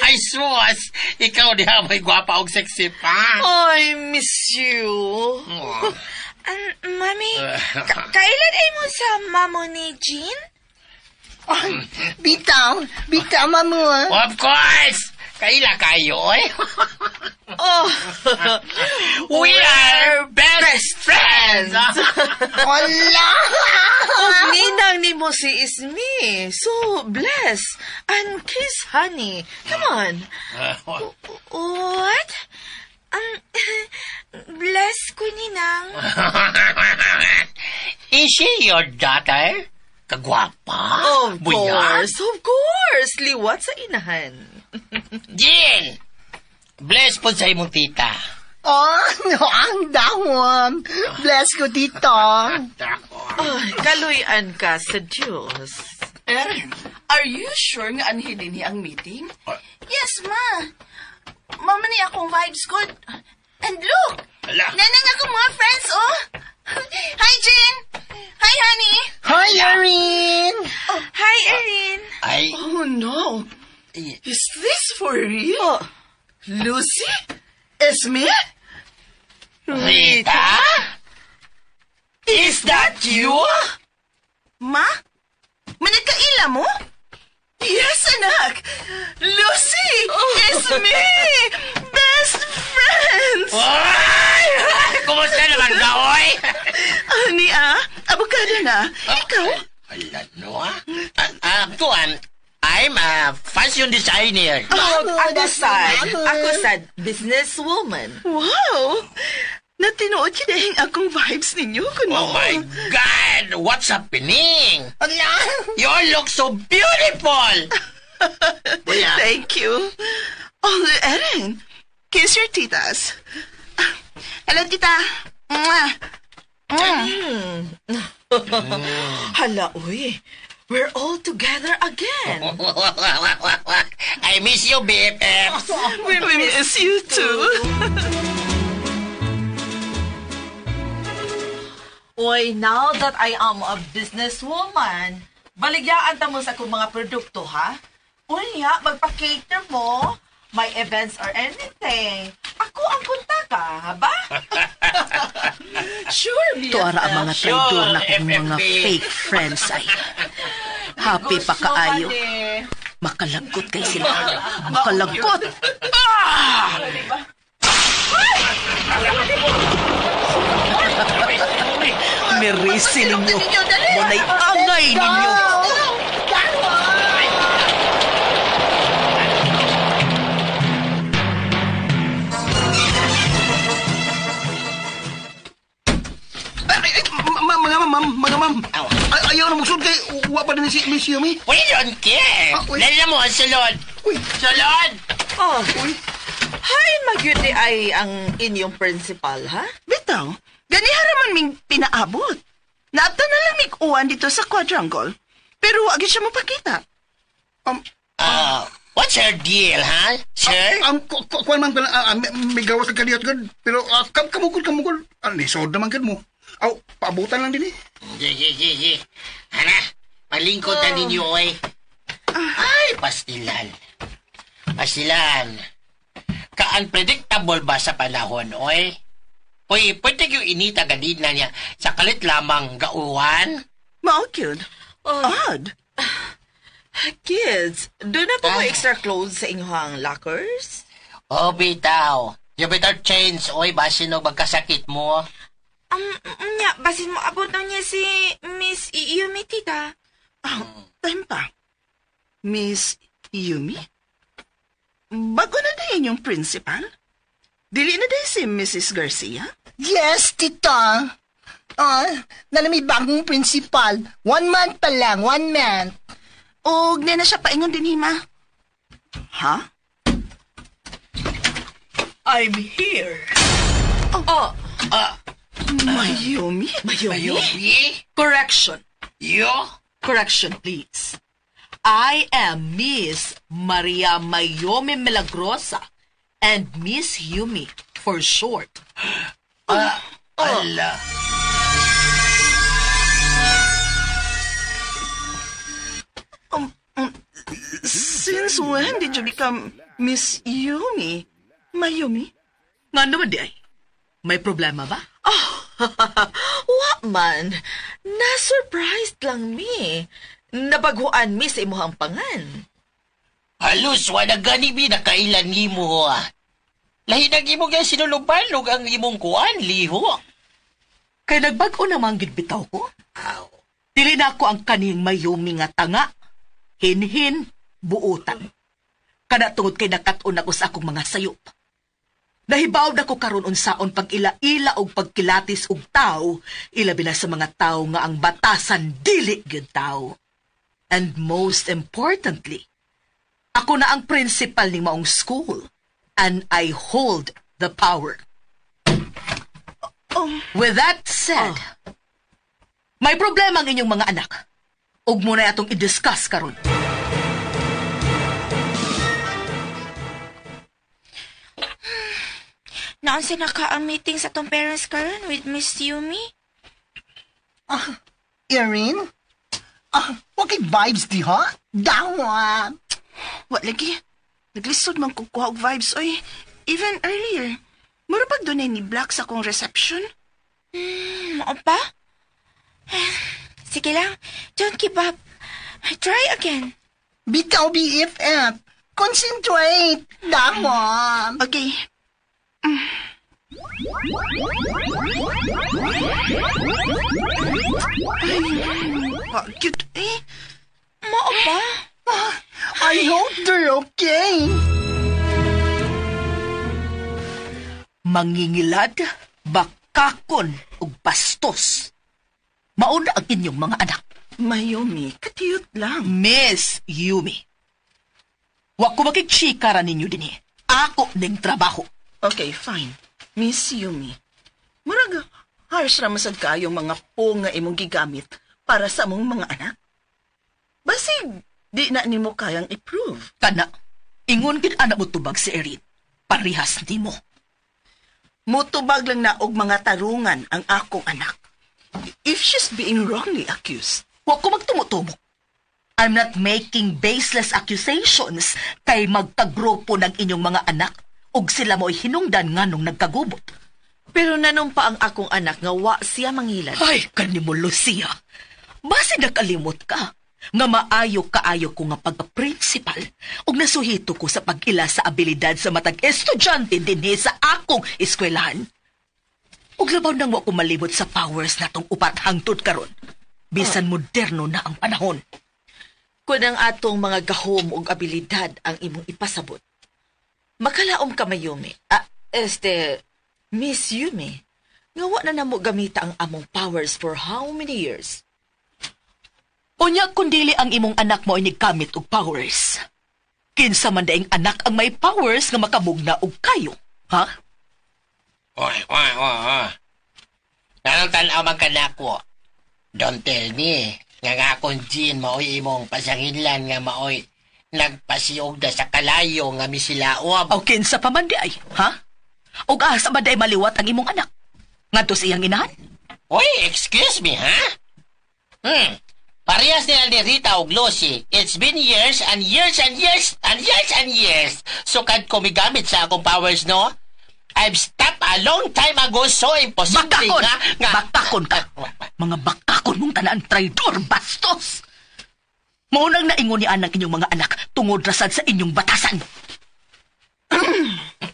[SPEAKER 9] Ay, sus! Ikaw diha may gwapa og sexy pa.
[SPEAKER 11] I miss you.
[SPEAKER 3] Mami, kailan ay mo sa mamo ni Jean?
[SPEAKER 4] Ay, bitaw! Bitaw, mamu.
[SPEAKER 9] Of course! Kaila kayo, eh?
[SPEAKER 11] Oh,
[SPEAKER 9] we are best friends!
[SPEAKER 4] Wala!
[SPEAKER 11] Og ninang ni mo si Ismi. So, bless and kiss, honey. Come on.
[SPEAKER 3] What? Bless ko, ninang.
[SPEAKER 9] Is she your daughter? Kagwapa?
[SPEAKER 11] Of
[SPEAKER 9] Buya?
[SPEAKER 11] course, of course. Liwat sa inahan.
[SPEAKER 9] Jean! Bless po sa imong tita.
[SPEAKER 4] Oh, no, ang dahon. Bless ko, tito.
[SPEAKER 11] Oh, kaluyan ka sa Diyos.
[SPEAKER 8] Erin, are you sure nga anhi dinhi ang meeting?
[SPEAKER 3] Yes, ma. Mama ni akong vibes good. And look!
[SPEAKER 9] Ala.
[SPEAKER 3] Nanang akong mga friends, oh! Hi, Jean! Hi, honey!
[SPEAKER 4] Hi, Erin!
[SPEAKER 3] Oh, hi, Erin!
[SPEAKER 9] Ay.
[SPEAKER 8] Oh, no! Is this for real?
[SPEAKER 11] Oh.
[SPEAKER 8] Lucy? Esme?
[SPEAKER 6] Rita? Is that you?
[SPEAKER 8] Ma? Managkaila mo? Yes, anak! Lucy! Esme! Best friends!
[SPEAKER 6] Ay! Kumusta naman ka, oy?
[SPEAKER 8] Ani ah, abogado na. Ikaw?
[SPEAKER 6] Ala, no ah. Kuan, I'm a fashion designer.
[SPEAKER 11] Oh, ako sad, businesswoman.
[SPEAKER 8] Wow! Natinuod yun dahil akong vibes ninyo. Kuno.
[SPEAKER 6] Oh my God! What's happening? You all look so beautiful!
[SPEAKER 8] Thank you. Oh, Erin, kiss your titas. Hello, tita. Mwah.
[SPEAKER 11] Mm. Hala, uy. We're all together again.
[SPEAKER 6] I miss you, BFF.
[SPEAKER 8] We miss you too.
[SPEAKER 11] Oy, now that I am a businesswoman, baligyaan ta mo sa akong mga produkto, ha? Unya, magpa-cater mo, may events or anything. Ako ang kuntaka, ha ba?
[SPEAKER 7] Sure, Tuara ang mga traidor na kong mga fake friends ay. Happy pa kaayo. Makalagkot kay sila. Makalagkot! Ah! Merisi ninyo. Muna'y angay ninyo.
[SPEAKER 10] Mga ma'am. Ayaw na magsud kay wa pa din si Miss Yumi.
[SPEAKER 6] We don't care. Lala mo ang sulod. Sulod!
[SPEAKER 11] Oh. Hi, magyudi ay ang inyong principal, ha?
[SPEAKER 8] Bitaw, ganiha raman ming pinaabot. Naabta na lang mig uwan dito sa quadrangle. Pero wag siya mapakita.
[SPEAKER 6] What's her deal, ha, sir?
[SPEAKER 10] Kuan man pala, may gawas ka kadiyot gud. Pero kamugol. Lisod naman gud mo. Aw, paabutan lang din eh.
[SPEAKER 6] Sige. Hana, malingkot na ninyo, oy. Ay, pastilan. Pastilan. Ka-unpredictable ba sa panahon, oy? Uy, pwede yung inita ganina niya sa kalit lamang gauwan?
[SPEAKER 8] Mao cute. Odd.
[SPEAKER 11] Kids, doon na po mo extra clothes sa inyong lockers?
[SPEAKER 6] Oh, bitaw. You better change, oy, basin og magkasakit mo.
[SPEAKER 3] Nya, basin mo abot na niya si Miss Yumi, tita.
[SPEAKER 8] Oh, time pa. Miss Yumi? Bago na din yung principal? Dili na din si Mrs. Garcia?
[SPEAKER 4] Yes, tita. Na may bagong principal. 1 month pa lang, 1 month.
[SPEAKER 8] Og na siya paingon din, Hima. Ha?
[SPEAKER 7] I'm here.
[SPEAKER 11] Oh.
[SPEAKER 8] Mayumi?
[SPEAKER 6] Mayumi?
[SPEAKER 7] Correction.
[SPEAKER 6] Yo?
[SPEAKER 7] Correction, please. I am Miss Maria Mayomi Milagrosa and Miss Yumi for short.
[SPEAKER 6] Ala.
[SPEAKER 8] Since when did you become Miss Yumi? Mayumi?
[SPEAKER 7] Nga naman di ay. May problema ba?
[SPEAKER 11] Oh, wa man. Na-surprised lang mi. Nabaguan mi sa imuhang pangan.
[SPEAKER 6] Halos wala gani mi nakailan nimo. Lahi na imo gyud sinuluban ug ang imong kuan liho.
[SPEAKER 7] Kay nagbag-o namang gidbitaw ko. Dili na ako ang kaning Mayumi nga tanga. Hinhin, buutan. Kada tungod kay nakat-on ako sa akong mga sayop. Nahibaw na ko karon unsaon pag-ila-ila og pagkilatis og tao, ilabi na sa mga tao nga ang batasan dili gyud tao. And most importantly, ako na ang principal ni maong school and I hold the power. With that said, may problema ang inyong mga anak. Ug muna atong i-discuss karon.
[SPEAKER 3] Naunsa na ka ang meeting sa tong parents karon with Miss Yumi?
[SPEAKER 4] Erin? Okay vibes di ha? Dawa!
[SPEAKER 8] Wa lagi. Naglisod man ko kuha og vibes, oy. Even earlier. Mura pag dunay ni Black sa akong reception.
[SPEAKER 3] Mao pa? Sige lang, don't give up. Try again.
[SPEAKER 4] Bitaw, BFF. Concentrate. Damo.
[SPEAKER 8] Okay. Ay, cute eh.
[SPEAKER 3] Mao ba?
[SPEAKER 4] I hope they're okay.
[SPEAKER 7] Mangingilad, bakakon, ug bastos. Mauna ang inyong mga anak.
[SPEAKER 8] Mayumi, katiyot lang.
[SPEAKER 7] Miss Yumi. Wa ko makikchikara ninyo din eh. Ako ning trabaho.
[SPEAKER 8] Okay, fine. Miss Yumi, murag harsh ra masad kayo mga po nga imong gigamit para sa among mga anak. Basig, di na nimo kayang i-prove.
[SPEAKER 7] Kana, ingon gid anak mo tubag si Erin. Parihas nimo.
[SPEAKER 8] Mutubag lang na og mga tarungan ang akong anak. If she's being wrongly accused.
[SPEAKER 7] Wa ko magtumutubo. I'm not making baseless accusations kay magkagrupo ng inyong mga anak ug sila mo'y hinungdan nganong nagkagubot.
[SPEAKER 11] Pero nanong pa ang akong anak nga wa siya mangilad.
[SPEAKER 7] Ay, kanimo Lucia. Basi nakalimot ka nga maayo kaayo ko nga pagka-principal ug nasuhito ko sa pag-ila sa abilidad sa matag estudyante dinhi sa akong eskwelahan. Ug labaw nang wa ko malimot sa powers natong upat hangtod karon. Bisan moderno na ang panahon.
[SPEAKER 11] Kun ang atong mga gahom ug abilidad ang imong ipasabot, makalaom ka, Mayumi. Miss Yumi, nga wa na namo gamita ang among powers for how many years?
[SPEAKER 7] Unya kung dili ang imong anak mo ay nigkamit og powers. Kinsa man daing anak ang may powers nga makamugna og kayo, ha?
[SPEAKER 9] Oy, oy, oy, oy. Nanong tan-aw man ka nako. Don't tell me nga nga akong gin maoy imong pasanginlan nga maoy nagpasiog na sa kalayo nga misilaob.
[SPEAKER 7] O kinsa pa man di ay, ha? Og asa man di ay maliwat ang imong anak? Ngadto sa iyang inahan?
[SPEAKER 9] Oy, excuse me, ha? Parehas nila ni Rita og Lucy. It's been years and years and years and years and years. Sukad ko migamit sa akong powers, no? I've stopped a long time ago, so imposible
[SPEAKER 7] Bakakon!
[SPEAKER 9] nga...
[SPEAKER 7] Bakakon ka! Mga bakakon mong tanaan, traidor, bastos! Maunang naingon ni anang inyong mga anak tungod rasad sa inyong batasan.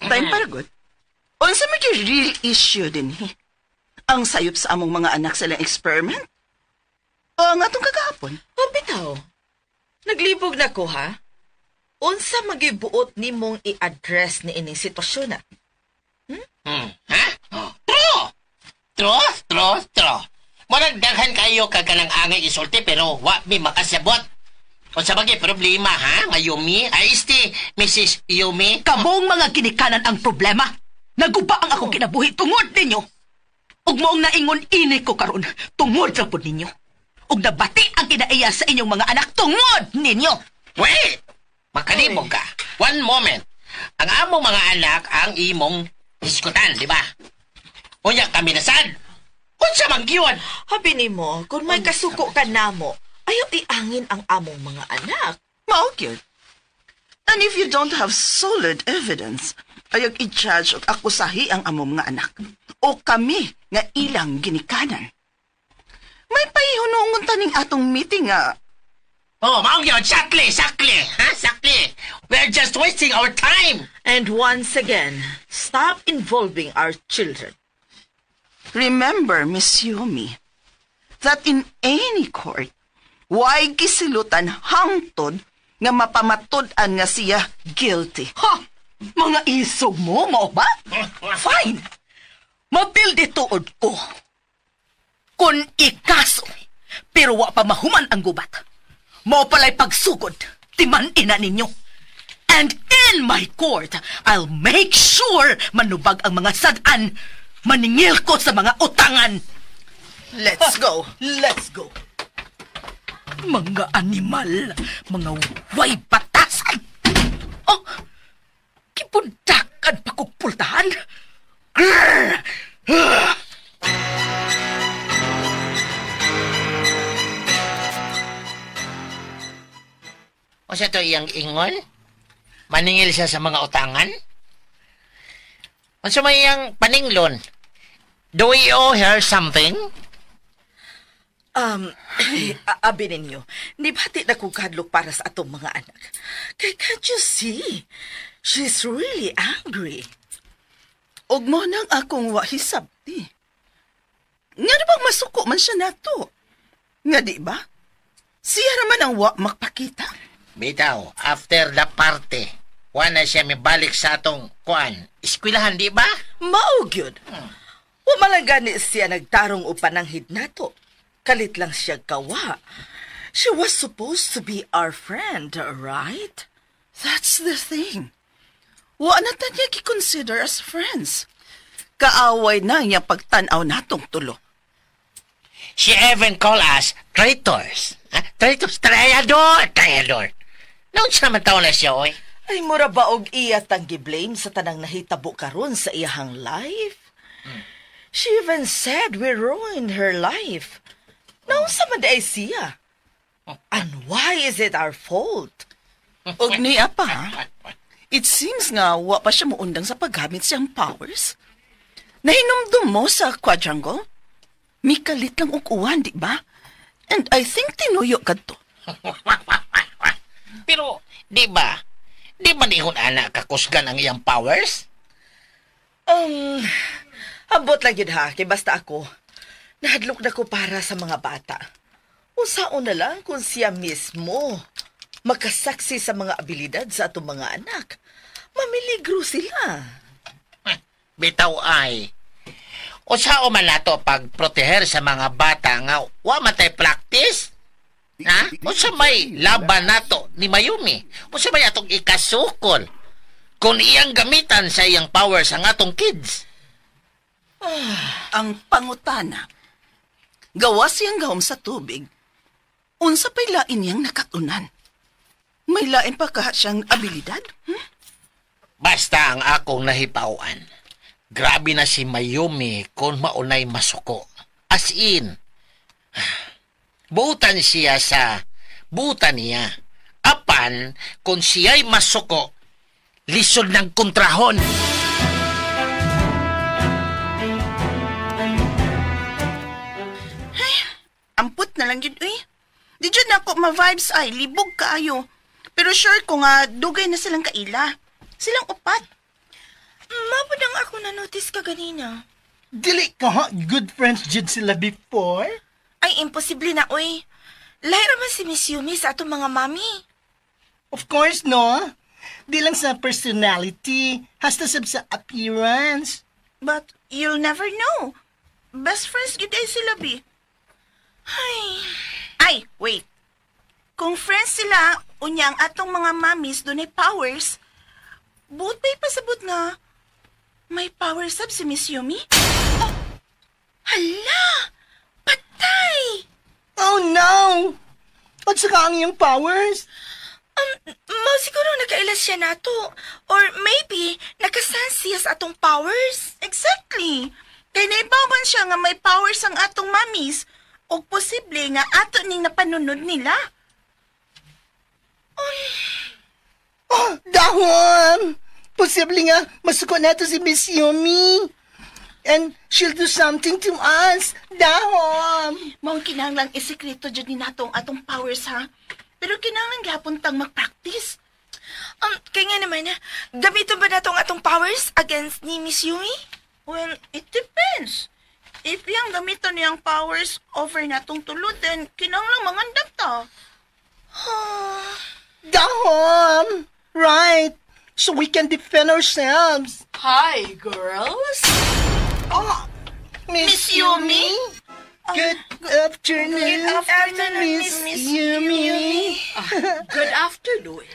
[SPEAKER 8] Time para good. Unsa may real issue din he? Ang sayop sa among mga anak sa ilang experiment? O ang atong kagahapon?
[SPEAKER 11] O bitaw, naglibog na ko ha? Unsa magibuot nimong i-address ni ining sitwasyon na?
[SPEAKER 9] Ha? Oh. True! True, true, true. Murag daghan kayo kag kanang angay isulti pero wa mi makasabot. Unsa ba gyud problema ha, Mayumi? Ay isti, Mrs. Yumi.
[SPEAKER 7] Kamong mga ginikanan ang problema. Naguba ang akong kinabuhi tungod ninyo. Ug maong naingon ini ko karon tungod ra pud ninyo. Ug nabati ang kinaiya sa inyong mga anak tungod ninyo.
[SPEAKER 9] Wait! Makalibog ka. One moment. Ang among mga anak ang imong hisgutan, di ba? Unya kami nasad. Unsa man gyud?
[SPEAKER 11] Habi nimo, kung may kasuko ka namo, ayaw iangin ang among mga anak.
[SPEAKER 8] Mao gyud. And if you don't have solid evidence, ayaw i-judge og akusahi ang among mga anak. O kami nga ilang ginikanan. May pahihunungon taning atong meeting nga.
[SPEAKER 9] Oh, mao gyud, sakli, sakli, ha? Sakli. We're just wasting our time.
[SPEAKER 11] And once again, stop involving our children.
[SPEAKER 8] Remember, Miss Yumi, that in any court, way gisilutan hangtod nga mapamatud-an nga siya guilty.
[SPEAKER 7] Ha! Mga isog mo, mao ba? Fine! Mapildi tuod ko. Kung ikaso, pero wa pa mahuman ang gubat. Mao pala'y pagsugod, timan-ina ninyo. And in my court, I'll make sure manubag ang mga sad-an, maningil ko sa mga utangan.
[SPEAKER 8] Let's go.
[SPEAKER 7] Let's go. Mga animal, mga way batasan. Oh, gipundakan pa kong pultahan. Grrr! Ah!
[SPEAKER 9] O sa to iyang ingon? Maningil siya sa mga utangan? Unsa may iyang paninglon? Do we owe her something?
[SPEAKER 11] Abi ninyo, nibati na kong kahadlok para sa atong mga anak. Kay can't you see? She's really angry.
[SPEAKER 8] Og mo nang akong wahisabti. Nga na bang masuko man siya nato? Nga di ba? Siya naman ang wa magpakita.
[SPEAKER 9] Bitaw, after the party, wa na siya mibalik sa atong kuan. Eskwelahan, di ba?
[SPEAKER 11] Mao gyud. Wa man lang gani siya nagtarong o pananghid nato. Kalit lang siya gawa. She was supposed to be our friend, right?
[SPEAKER 8] That's the thing. Wa na ta niya gi-consider as friends. Kaaway na niya pagtanaw natong tulo.
[SPEAKER 9] She even call us traitors. Ha? Traitors, trayador, trayador. Noon sa man tao na siya, oy.
[SPEAKER 11] Ay, mura ba og iya tang gi-blame sa tanang nahitabo karon sa iyahang life? She even said we ruined her life. Naunsa man diay siya? And why is it our fault?
[SPEAKER 8] Og niya pa, ha? It seems nga wa pa siya muundang sa paggamit siyang powers. Nahinumdum mo sa quadrangle? Mikalit lang og uwan, di ba? And I think tinuyo kadto.
[SPEAKER 9] Pero, di ba? Di ba nihon ana kakusgan ang iyang powers?
[SPEAKER 11] Ambot lang yun ha, kay basta ako, nahadlok na ko para sa mga bata. Unsaon na lang kung siya mismo makasaksi sa mga abilidad sa atong mga anak. Mamiligro sila.
[SPEAKER 9] Bitaw ay. Unsaon man nato pagproteher sa mga bata nga wa man tay practice? Ha? Unsa may laban nato ni Mayumi? Unsa may atong ikasukol? Kung iyang gamitan sa iyang powers ang atong kids.
[SPEAKER 8] Ang pangutana. Gawa siyang gahom sa tubig. Unsa pa'y lain niyang nakatunan? May lain pa kaha siyang abilidad? Hmm?
[SPEAKER 9] Basta ang akong nahipawan. Grabe na si Mayumi kung maunay masuko. As in, buutan siya sa buutan niya. Apan, kung siya'y masuko, lisod ng kontrahon.
[SPEAKER 8] Ampot na lang yun, uy. Di dyan ako ma-vibes ay, libog kaayo. Pero sure ko nga, dugay na silang kaila. Silang upat.
[SPEAKER 3] Mabud ang ako na-notice ka ganina.
[SPEAKER 4] Dili ka ha? Good friends jud sila before?
[SPEAKER 3] Ay, imposible na, uy. Lahi raman si Miss Yumi sa atong mga mami.
[SPEAKER 4] Of course, no? Di lang sa personality, hasta sab sa appearance.
[SPEAKER 8] But you'll never know. Best friends gid ay sila, bi.
[SPEAKER 3] Ay,
[SPEAKER 8] Ay, wait. Kung friends sila, unya ang atong mga mamis dunay powers, buot ba'y pasabot nga may power sab si Miss Yumi?
[SPEAKER 3] Hala! Patay!
[SPEAKER 4] Oh no! At saka ang iyang powers?
[SPEAKER 3] Mao siguro nakailas siya nato. Or maybe, nakasense siya sa atong powers.
[SPEAKER 8] Exactly. Kay naibawan siya nga may powers ang atong mamis, og posible nga ato ning napanunod nila.
[SPEAKER 4] Oh, dahon! Posible nga masuko nato si Miss Yumi. And she'll do something to us. Dahon!
[SPEAKER 8] Maong kinahanglang isekreto jud ni nato ang atong powers ha. Pero kinahanglan gihapon tang mag-practice.
[SPEAKER 3] Kaya nga naman, gamiton ba nato ang atong powers against ni Miss Yumi?
[SPEAKER 8] Well, it depends. If yang gamiton niyang powers over natong tulod, then kinahanglang mangandam ta.
[SPEAKER 4] Dahon! Right! So we can defend ourselves.
[SPEAKER 7] Hi, girls.
[SPEAKER 4] Oh, Miss
[SPEAKER 8] Yumi?
[SPEAKER 4] Good afternoon,
[SPEAKER 8] Good afternoon,
[SPEAKER 4] Miss
[SPEAKER 8] Miss
[SPEAKER 4] Yumi.
[SPEAKER 7] Good afternoon.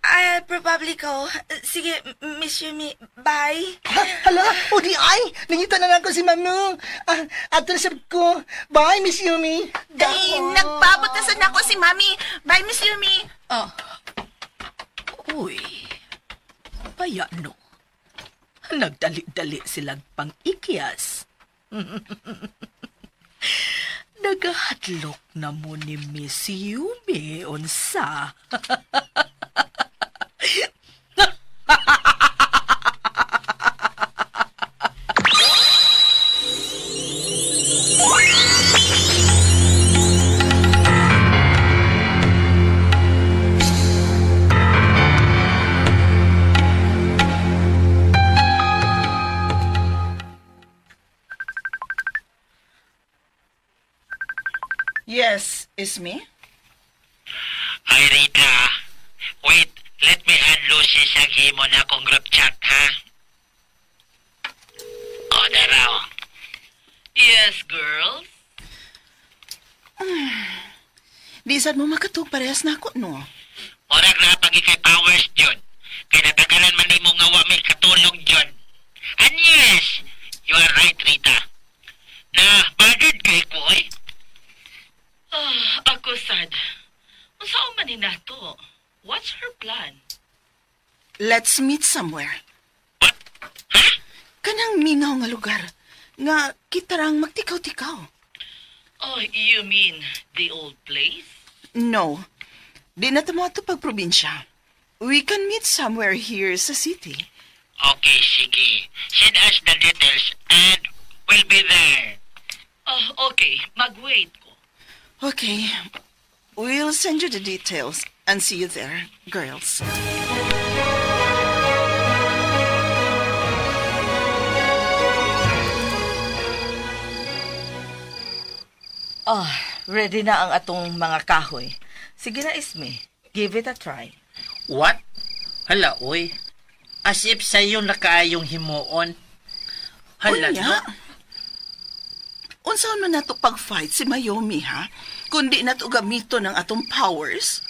[SPEAKER 3] I'll probably go. Sige, Miss Yumi, bye.
[SPEAKER 4] Ha, hala, o di ay, nangita na lang ko si Manu. Ah, ato na sab ko. Bye, Miss Yumi.
[SPEAKER 8] Ay, nagpabutasan ako si Mami. Bye, Miss Yumi.
[SPEAKER 7] Ah. Uy. Baya no. Nagdali-dali silang pang-ikyas. Nagahadlok na mo ni Miss Yumi, unsa.
[SPEAKER 8] Isme?
[SPEAKER 9] Hi, Rita. Wait, let me add Lucy sa gimo na akong group chat, ha? O, daraw.
[SPEAKER 7] Yes, girls?
[SPEAKER 8] Di sad mo makatug parehas na ako, no?
[SPEAKER 9] Murag na pagi kay powers, John. Kay natagalan man nimo nga wa may katulog, John. And yes, you are right, Rita. Na, bothered kay ko, eh.
[SPEAKER 7] Ah, ako sad. Unsa man ni nato? What's her plan?
[SPEAKER 8] Let's meet somewhere.
[SPEAKER 9] What? Ha?
[SPEAKER 8] Kanang mingaw nga lugar. Nga kita rang magtikaw-tikaw.
[SPEAKER 7] Oh, you mean the old place?
[SPEAKER 8] No. Di na ta mo ato pag probinsya. We can meet somewhere here sa city.
[SPEAKER 9] Okay, sige. Send us the details and we'll be there.
[SPEAKER 7] Oh, okay. Mag-wait ko.
[SPEAKER 8] Okay. We'll send you the details and see you there, girls.
[SPEAKER 11] Ah, ready na ang atong mga kahoy. Sige na, Isme. Give it a try.
[SPEAKER 9] What? Hala, oy. As if sa'yo na kaayong himuon. Hala,
[SPEAKER 8] Unya.
[SPEAKER 9] no?
[SPEAKER 8] Unsaon man nato pag-fight si Mayumi, ha? Kundi nato gamiton ang atong powers.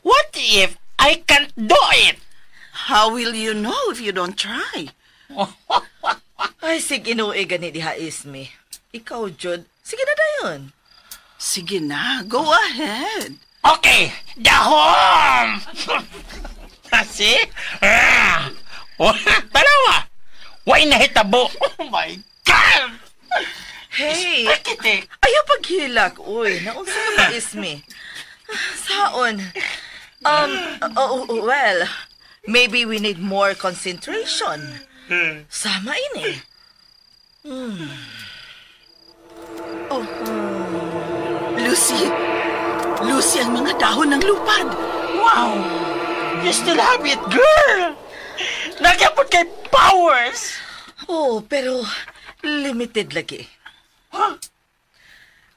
[SPEAKER 9] What if I can't do it?
[SPEAKER 8] How will you know if you don't try?
[SPEAKER 11] Ay, sige inuwi gani diha, Isme. Ikaw, Jud. Sige na dayon.
[SPEAKER 8] Sige na, go ahead.
[SPEAKER 9] Okay, dahom! Kasi, ah, tanawa! Way nahitabo! Oh my God!
[SPEAKER 11] Hey!
[SPEAKER 9] Architect!
[SPEAKER 11] Ayaw paghilak, uy. Naunsa ka ba, Isme? Saon? Oh, well, maybe we need more concentration. Sama ini.
[SPEAKER 8] Oh. Lucy! Lucy, ang mga dahon ng lupad!
[SPEAKER 9] Wow! You still have it, girl! Nagyapot kay powers!
[SPEAKER 11] Oh, pero limited lagi.
[SPEAKER 9] Huh?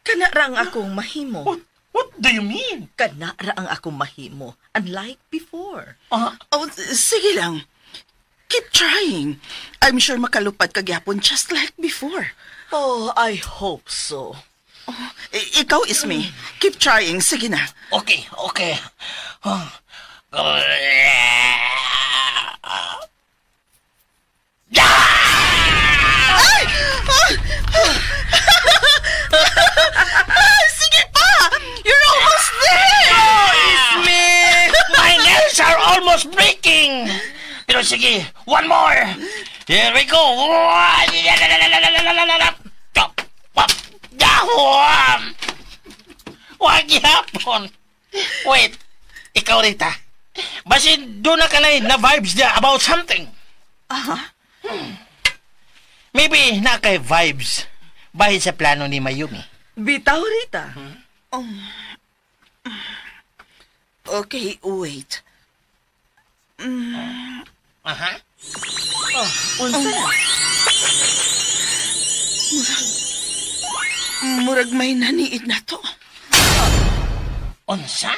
[SPEAKER 11] Kana ra ang akong mahimo.
[SPEAKER 9] What do you mean?
[SPEAKER 11] Kana ra ang akong mahimo. Unlike before.
[SPEAKER 8] Oh, sige lang. Keep trying. I'm sure makalupad ka gyapon just like before.
[SPEAKER 11] Oh, I hope so.
[SPEAKER 8] Oh, ikaw, Isme. Keep trying. Sige na.
[SPEAKER 9] Okay, okay. Oh.
[SPEAKER 8] Ay! Ah! Sige pa! You're almost there!
[SPEAKER 9] Oh, Isme! My nails are almost breaking! Pero sige, one more! Here we go! Dahom! Wag yapon! Wait, ikaw Rita. Basin doon na ka na vibes niya about something.
[SPEAKER 8] Aha.
[SPEAKER 9] Maybe na kay vibes. Bahid sa plano ni Mayumi.
[SPEAKER 11] Bitaw, Rita.
[SPEAKER 8] Oh. Okay, wait.
[SPEAKER 9] Aha.
[SPEAKER 11] Oh, unsa na?
[SPEAKER 8] Murag may naniid na to.
[SPEAKER 9] Unsa?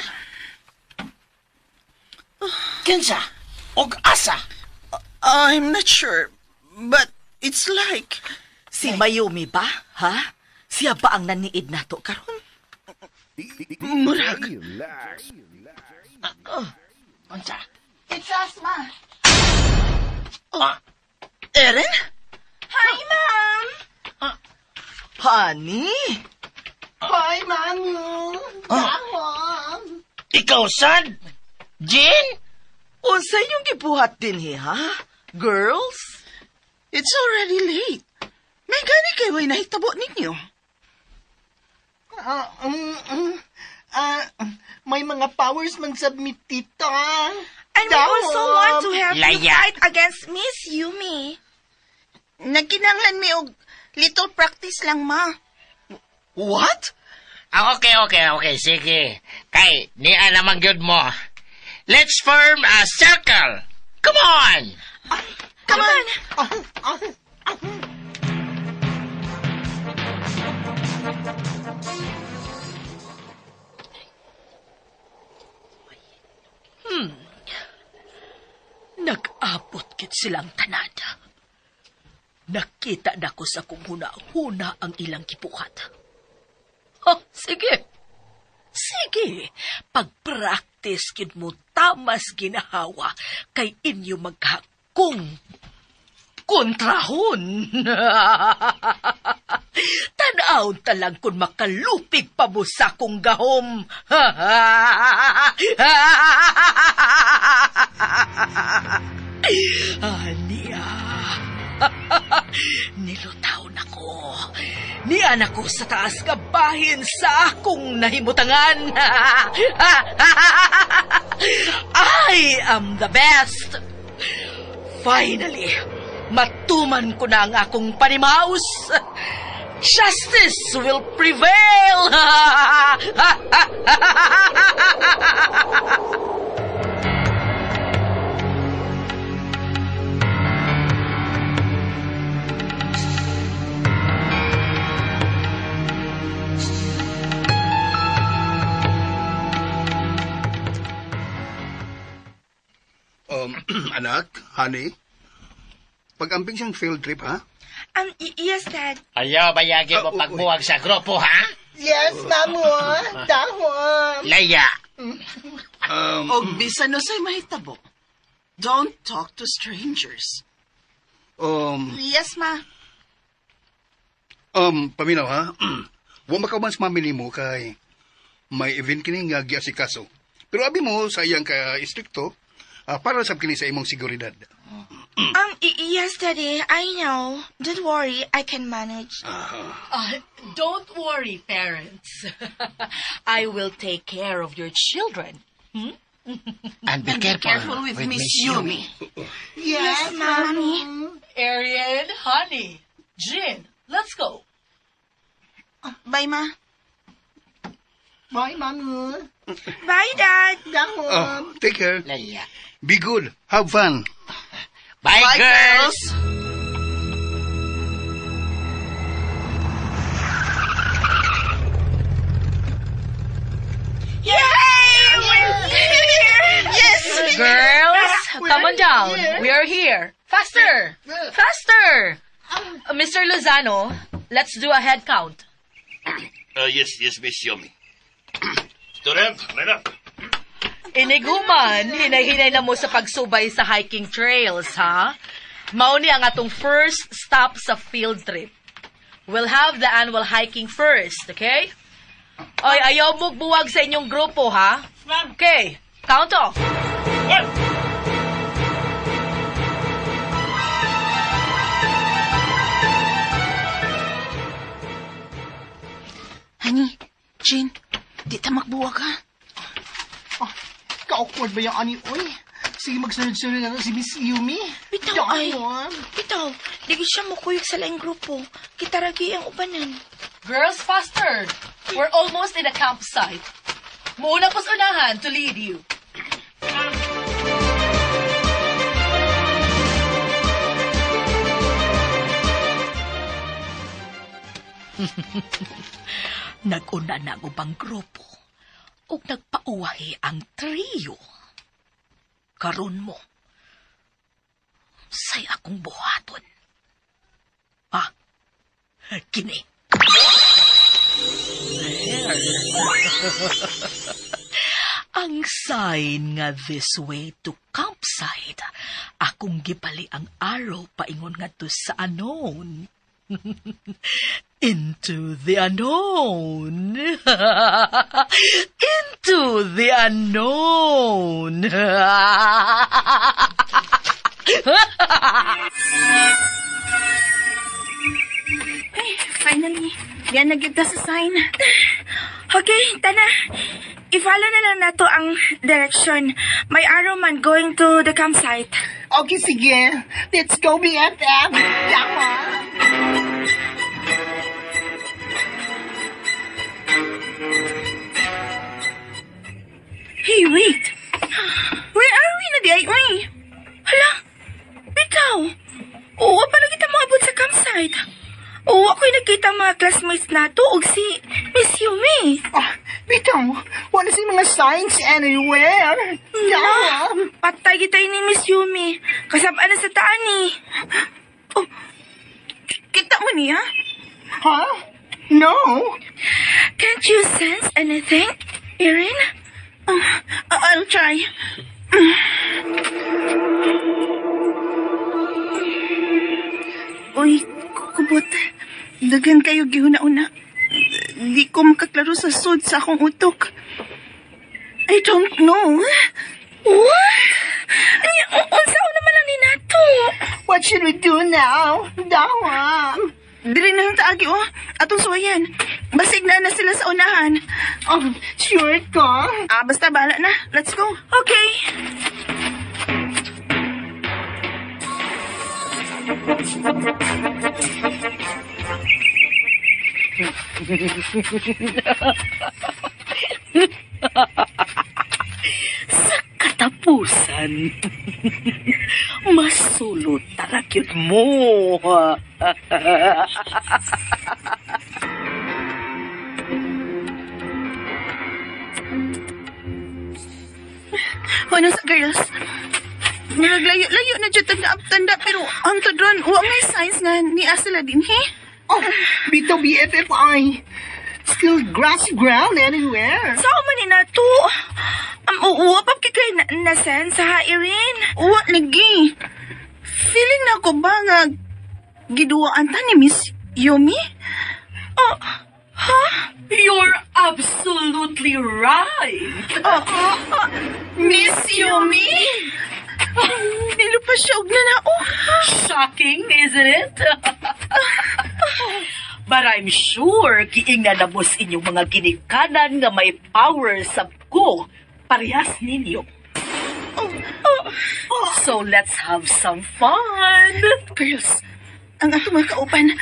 [SPEAKER 9] Kinsa? Og asa?
[SPEAKER 8] I'm not sure, but it's like...
[SPEAKER 11] Si Mayumi ba? Ha? Siya ba ang naniid nato karon?
[SPEAKER 8] Murag.
[SPEAKER 9] Unsa?
[SPEAKER 8] It's us, ma. Oh. Erin?
[SPEAKER 3] Hi, ma'am!
[SPEAKER 11] Honey?
[SPEAKER 4] Hi, Mami! Dahom!
[SPEAKER 9] Ikaw, sad? Jean?
[SPEAKER 11] Unsa inyong gibuhat din he, ha? Girls?
[SPEAKER 8] It's already late. May gani kay way nahitabo ninyo.
[SPEAKER 4] May mga powers man submit, tita.
[SPEAKER 3] And we also want to help you
[SPEAKER 9] Laya.
[SPEAKER 3] fight against Miss Yumi.
[SPEAKER 8] Nagkinanglan mi og little practice lang, ma.
[SPEAKER 11] What?
[SPEAKER 9] Ah, okay. Sige. Kay, niya naman gyud mo. Let's form a circle. Come on!
[SPEAKER 8] Come on.
[SPEAKER 7] Nag-abot kit silang tanan. Nakita na ko sa kong huna-huna ang ilang kipukat. Oh, sige. Sige, pag-practice kid mo tamas ginahawa kay inyo magkakong kontrahon. Tanaw talang kung makalupig pa mo sa akong gahom. Aniya. Nilutaw na ko. Niyan ako sa taas nga bahin sa akong nahimutangan. I am the best. Finally, matuman ko na ang akong panimaus. Justice will prevail.
[SPEAKER 10] Anak, honey, pag-amping siyang field trip, ha?
[SPEAKER 8] Yes, Dad.
[SPEAKER 9] Ayaw, bayagi mo pagbuwag sa grupo, ha?
[SPEAKER 4] Yes, Mamu. Dahon.
[SPEAKER 9] Laya.
[SPEAKER 11] Og bisan usay mahitabo. Don't talk to strangers.
[SPEAKER 8] Yes, ma.
[SPEAKER 10] Paminaw, ha? Wa makauban sa mami nimo kay may event kini nga giasikaso. Pero abi mo sa iyang ka-istrikto, para sab kini sa imong seguridad.
[SPEAKER 8] Yes, Daddy. I know. Don't worry, I can manage.
[SPEAKER 7] Don't worry, parents. I will take care of your children. Hmm?
[SPEAKER 9] And be careful,
[SPEAKER 11] with Miss Yumi.
[SPEAKER 4] Yes,
[SPEAKER 8] Mommy.
[SPEAKER 7] Arian, honey, Jin, let's go.
[SPEAKER 8] Bye, ma.
[SPEAKER 4] Bye, Mamu.
[SPEAKER 8] Bye, Dad.
[SPEAKER 4] Dahon.
[SPEAKER 10] Oh, take care.
[SPEAKER 9] Laya.
[SPEAKER 10] Be good. Have fun.
[SPEAKER 9] Bye,
[SPEAKER 11] Bye,
[SPEAKER 9] girls.
[SPEAKER 8] Yay! We're here! Yes!
[SPEAKER 7] Girls, come on down. We are here. Faster! Faster! Mr. Lozano, let's do a head count.
[SPEAKER 5] Yes, Miss Yomi. Student, line up.
[SPEAKER 7] Inighuman, hinay-hinay na mo sa pagsubay sa hiking trails, ha? Mauni ang atong first stop sa field trip. We'll have the annual hiking first, okay? Oy, ayaw mo buwag sa inyong grupo, ha? Okay, count off.
[SPEAKER 5] One.
[SPEAKER 8] Honey, Jane, di ta magbuwag, ha?
[SPEAKER 4] Oh, ka-awkward ba yung ani, uy? Sige, magsunod-sunod na to si Miss Yumi.
[SPEAKER 8] Bitaw, ay.
[SPEAKER 4] Dahon.
[SPEAKER 8] Bitaw, di gid siya mukuyog sa laing grupo. Kita ragi ang ubanan.
[SPEAKER 7] Girls, faster! We're almost in the campsite. Muna ko's unahan to lead you. Nag-una na ang ubang grupo ug nagpauwahi ang trio. Karon mo, say akong buhaton. Ah, kini. There. Ang sign nga this way to campsite, akong gipali ang arrow paingon ngadto sa unknown. Into the unknown. Into the unknown.
[SPEAKER 3] Ay, finally. Yan na gyud ta sa sign.
[SPEAKER 8] Okay, tana. I-follow na lang nato ang direction. May arrow man going to the campsite.
[SPEAKER 4] Okay, sige. Let's go, BFF. Dahon.
[SPEAKER 8] Hey, wait. Where are we na di ay, uy? Hala, bitaw. Oo, pala kita moabot sa campsite. Oo, ako'y nakita ang mga classmates nato og si Miss Yumi.
[SPEAKER 4] Ah, bitaw. Wala si mga signs anywhere. Dahon.
[SPEAKER 3] Patay kita ni Miss Yumi. Kasabaan na sa taan ni. Oh, kita mo niya?
[SPEAKER 4] Huh? No.
[SPEAKER 3] Can't you sense anything, Erin?
[SPEAKER 8] I'll try. Uy, kubot. Daghan kayo gihuna-una. Di ko makaklaro sa sud sa akong utok. I don't know.
[SPEAKER 3] What? Unsa naman lang ni nato?
[SPEAKER 4] What should we do now? Dawa.
[SPEAKER 8] Dili na lang taagi, oh. Atong suwayan. Basig na na sila sa unahan.
[SPEAKER 4] Oh, sure ka?
[SPEAKER 8] Ah, basta bahala na. Let's go.
[SPEAKER 3] Okay.
[SPEAKER 7] Sa katapusan, masulot taragyod mo.
[SPEAKER 8] Ano sa girls? Naglayo-layo na dyan tanda pero ang tudron, wa may signs nga niya sila din, he?
[SPEAKER 4] Oh, bitaw BFFI. Still grassy ground anywhere.
[SPEAKER 3] Sao man ni nato? Wa pa kay na, na sense ha, Irene?
[SPEAKER 8] Wa lagi. Feeling na ko ba nga giduwaan ta ni Miss Yumi?
[SPEAKER 3] Oh, huh?
[SPEAKER 7] You're absolutely right.
[SPEAKER 8] Miss Yumi? Nilo pa siya og nanao.
[SPEAKER 7] Shocking, isn't it? But I'm sure giingnan na mo sa inyong mga ginikanan nga may power sa ko. Parehas ninyo. So let's have some fun.
[SPEAKER 8] Girls, ang atong mga kauban,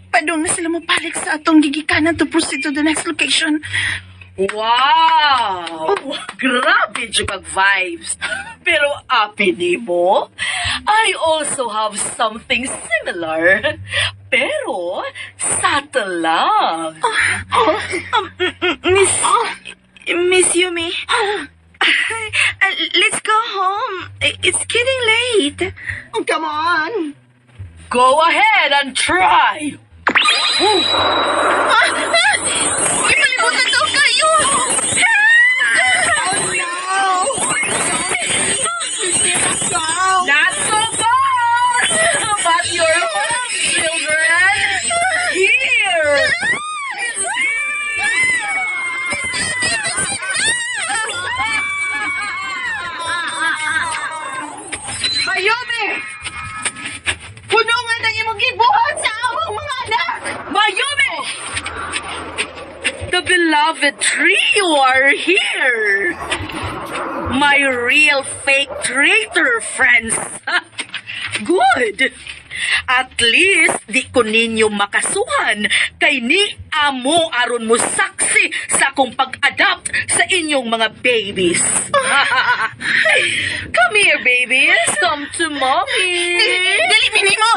[SPEAKER 8] padung na sila mapalik sa atong gigikanan to proceed to the next location.
[SPEAKER 7] Wow! Grabe jud kag vibes. Pero api nimo, I also have something similar. Pero subtle lang.
[SPEAKER 3] Miss Yumi, let's go home. It's getting late.
[SPEAKER 4] Oh, come on.
[SPEAKER 7] Go ahead and try.
[SPEAKER 8] Ipalibutan daw kayo!
[SPEAKER 4] Oh, no! Go!
[SPEAKER 7] Not so fast, but you're home, children. Here.
[SPEAKER 11] Mayumi! Punungan ng imong gibuhat sa among mga anak!
[SPEAKER 7] Mayumi! The beloved trio are here! My real fake traitor friends! Good! At least di ko ninyo makasuhan kay ni amo aron mo saksi sa akong pag-adopt sa inyong mga babies. Come here, babies. Come to mommy.
[SPEAKER 8] Dali, minimo!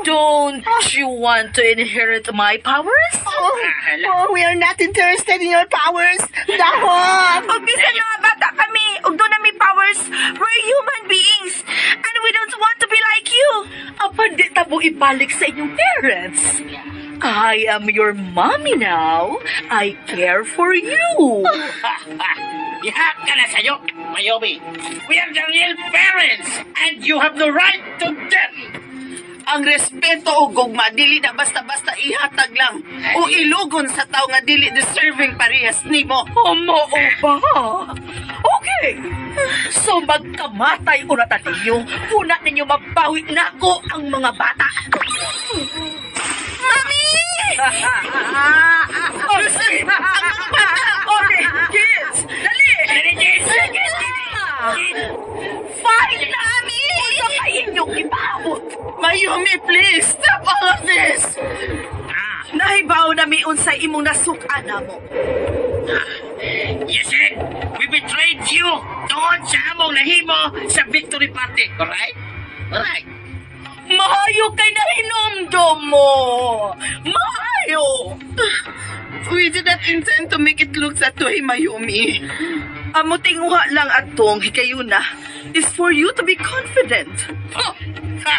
[SPEAKER 7] Don't you want to inherit my powers?
[SPEAKER 4] Oh, we are not interested in your powers. Dahon!
[SPEAKER 3] Ug bisan mga bata kami, ug duna mi powers, we're human beings, and we don't want to be like you.
[SPEAKER 7] Apan di ta mo ibalik sa inyong parents. I am your mommy now. I care for you.
[SPEAKER 6] Diha ka na sa'yo, Mayumi. We are the real parents and you have no right to them.
[SPEAKER 11] Ang respeto o gugma dili na basta-basta ihatag lang o ilugon sa tao nga dili deserving parehas nimo.
[SPEAKER 7] Oh, mao ba? Okay. So magkamatay una ta ninyo, una ninyo mabawi nako ang mga bata.
[SPEAKER 8] Mami!
[SPEAKER 7] Lucy, ang mga bata! Okay, kids, dali!
[SPEAKER 6] Dali, kids!
[SPEAKER 7] Sige na! Fine na! Unsa kay inyong gipaabot?
[SPEAKER 11] Mayumi, please, stop all of this!
[SPEAKER 7] Nahibaw na mi unsay imong nasuk-an namo.
[SPEAKER 6] You said we betrayed you doon sa among nahimo sa victory party. Alright? Alright.
[SPEAKER 7] Maayo kay nahinomdom mo! Maayo!
[SPEAKER 11] We did not intend to make it look that way, Mayumi. Amo tinguha lang atong hikayuna is for you to be confident.
[SPEAKER 6] Ha!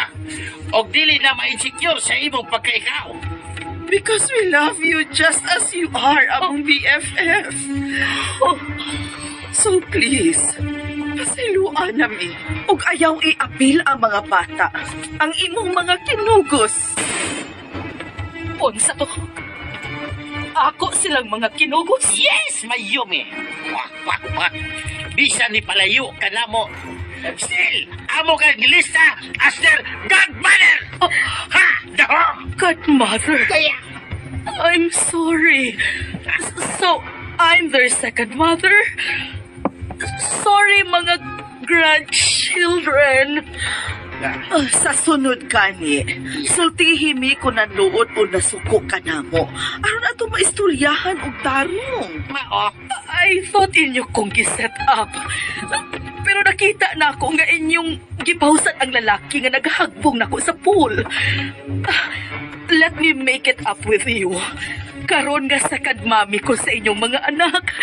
[SPEAKER 6] Og dili na ma-insecure sa imong pagkaikaw.
[SPEAKER 11] Because we love you just as you are, among BFF. Oh, so please, pasayloa nami. Ug ayaw iapil ang mga bata, ang imong mga kinugos.
[SPEAKER 7] Unsa to? Ako silang mga kinugos?
[SPEAKER 6] Yes, Mayumi. Wah, wah, wah. Bisan ni palayo ka namo. Still, amo kang gilista as their godmother. Ha! Dahom!
[SPEAKER 7] Godmother?
[SPEAKER 6] Kaya.
[SPEAKER 7] I'm sorry. So, I'm their second mother? Sorry, mga grandchildren.
[SPEAKER 11] Ah, sa sunod gani, sultihi mi kung nanuod o nasuko ka namo. Aron ato maistoryahan og tarong.
[SPEAKER 6] Mao.
[SPEAKER 7] I thought inyo kong giset up. Pero nakita na ako nga inyong gipawsan ang lalaki nga naghagbong nako sa pool. Ah, let me make it up with you. Karon nga second mommy ko sa inyong mga anak.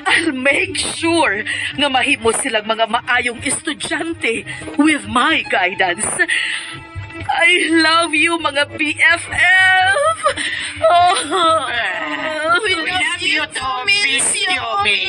[SPEAKER 7] I'll make sure nga mahimo silang mga maayong estudyante with my guidance. I love you, mga BFF! Oh,
[SPEAKER 6] We love you too, Miss Yumi.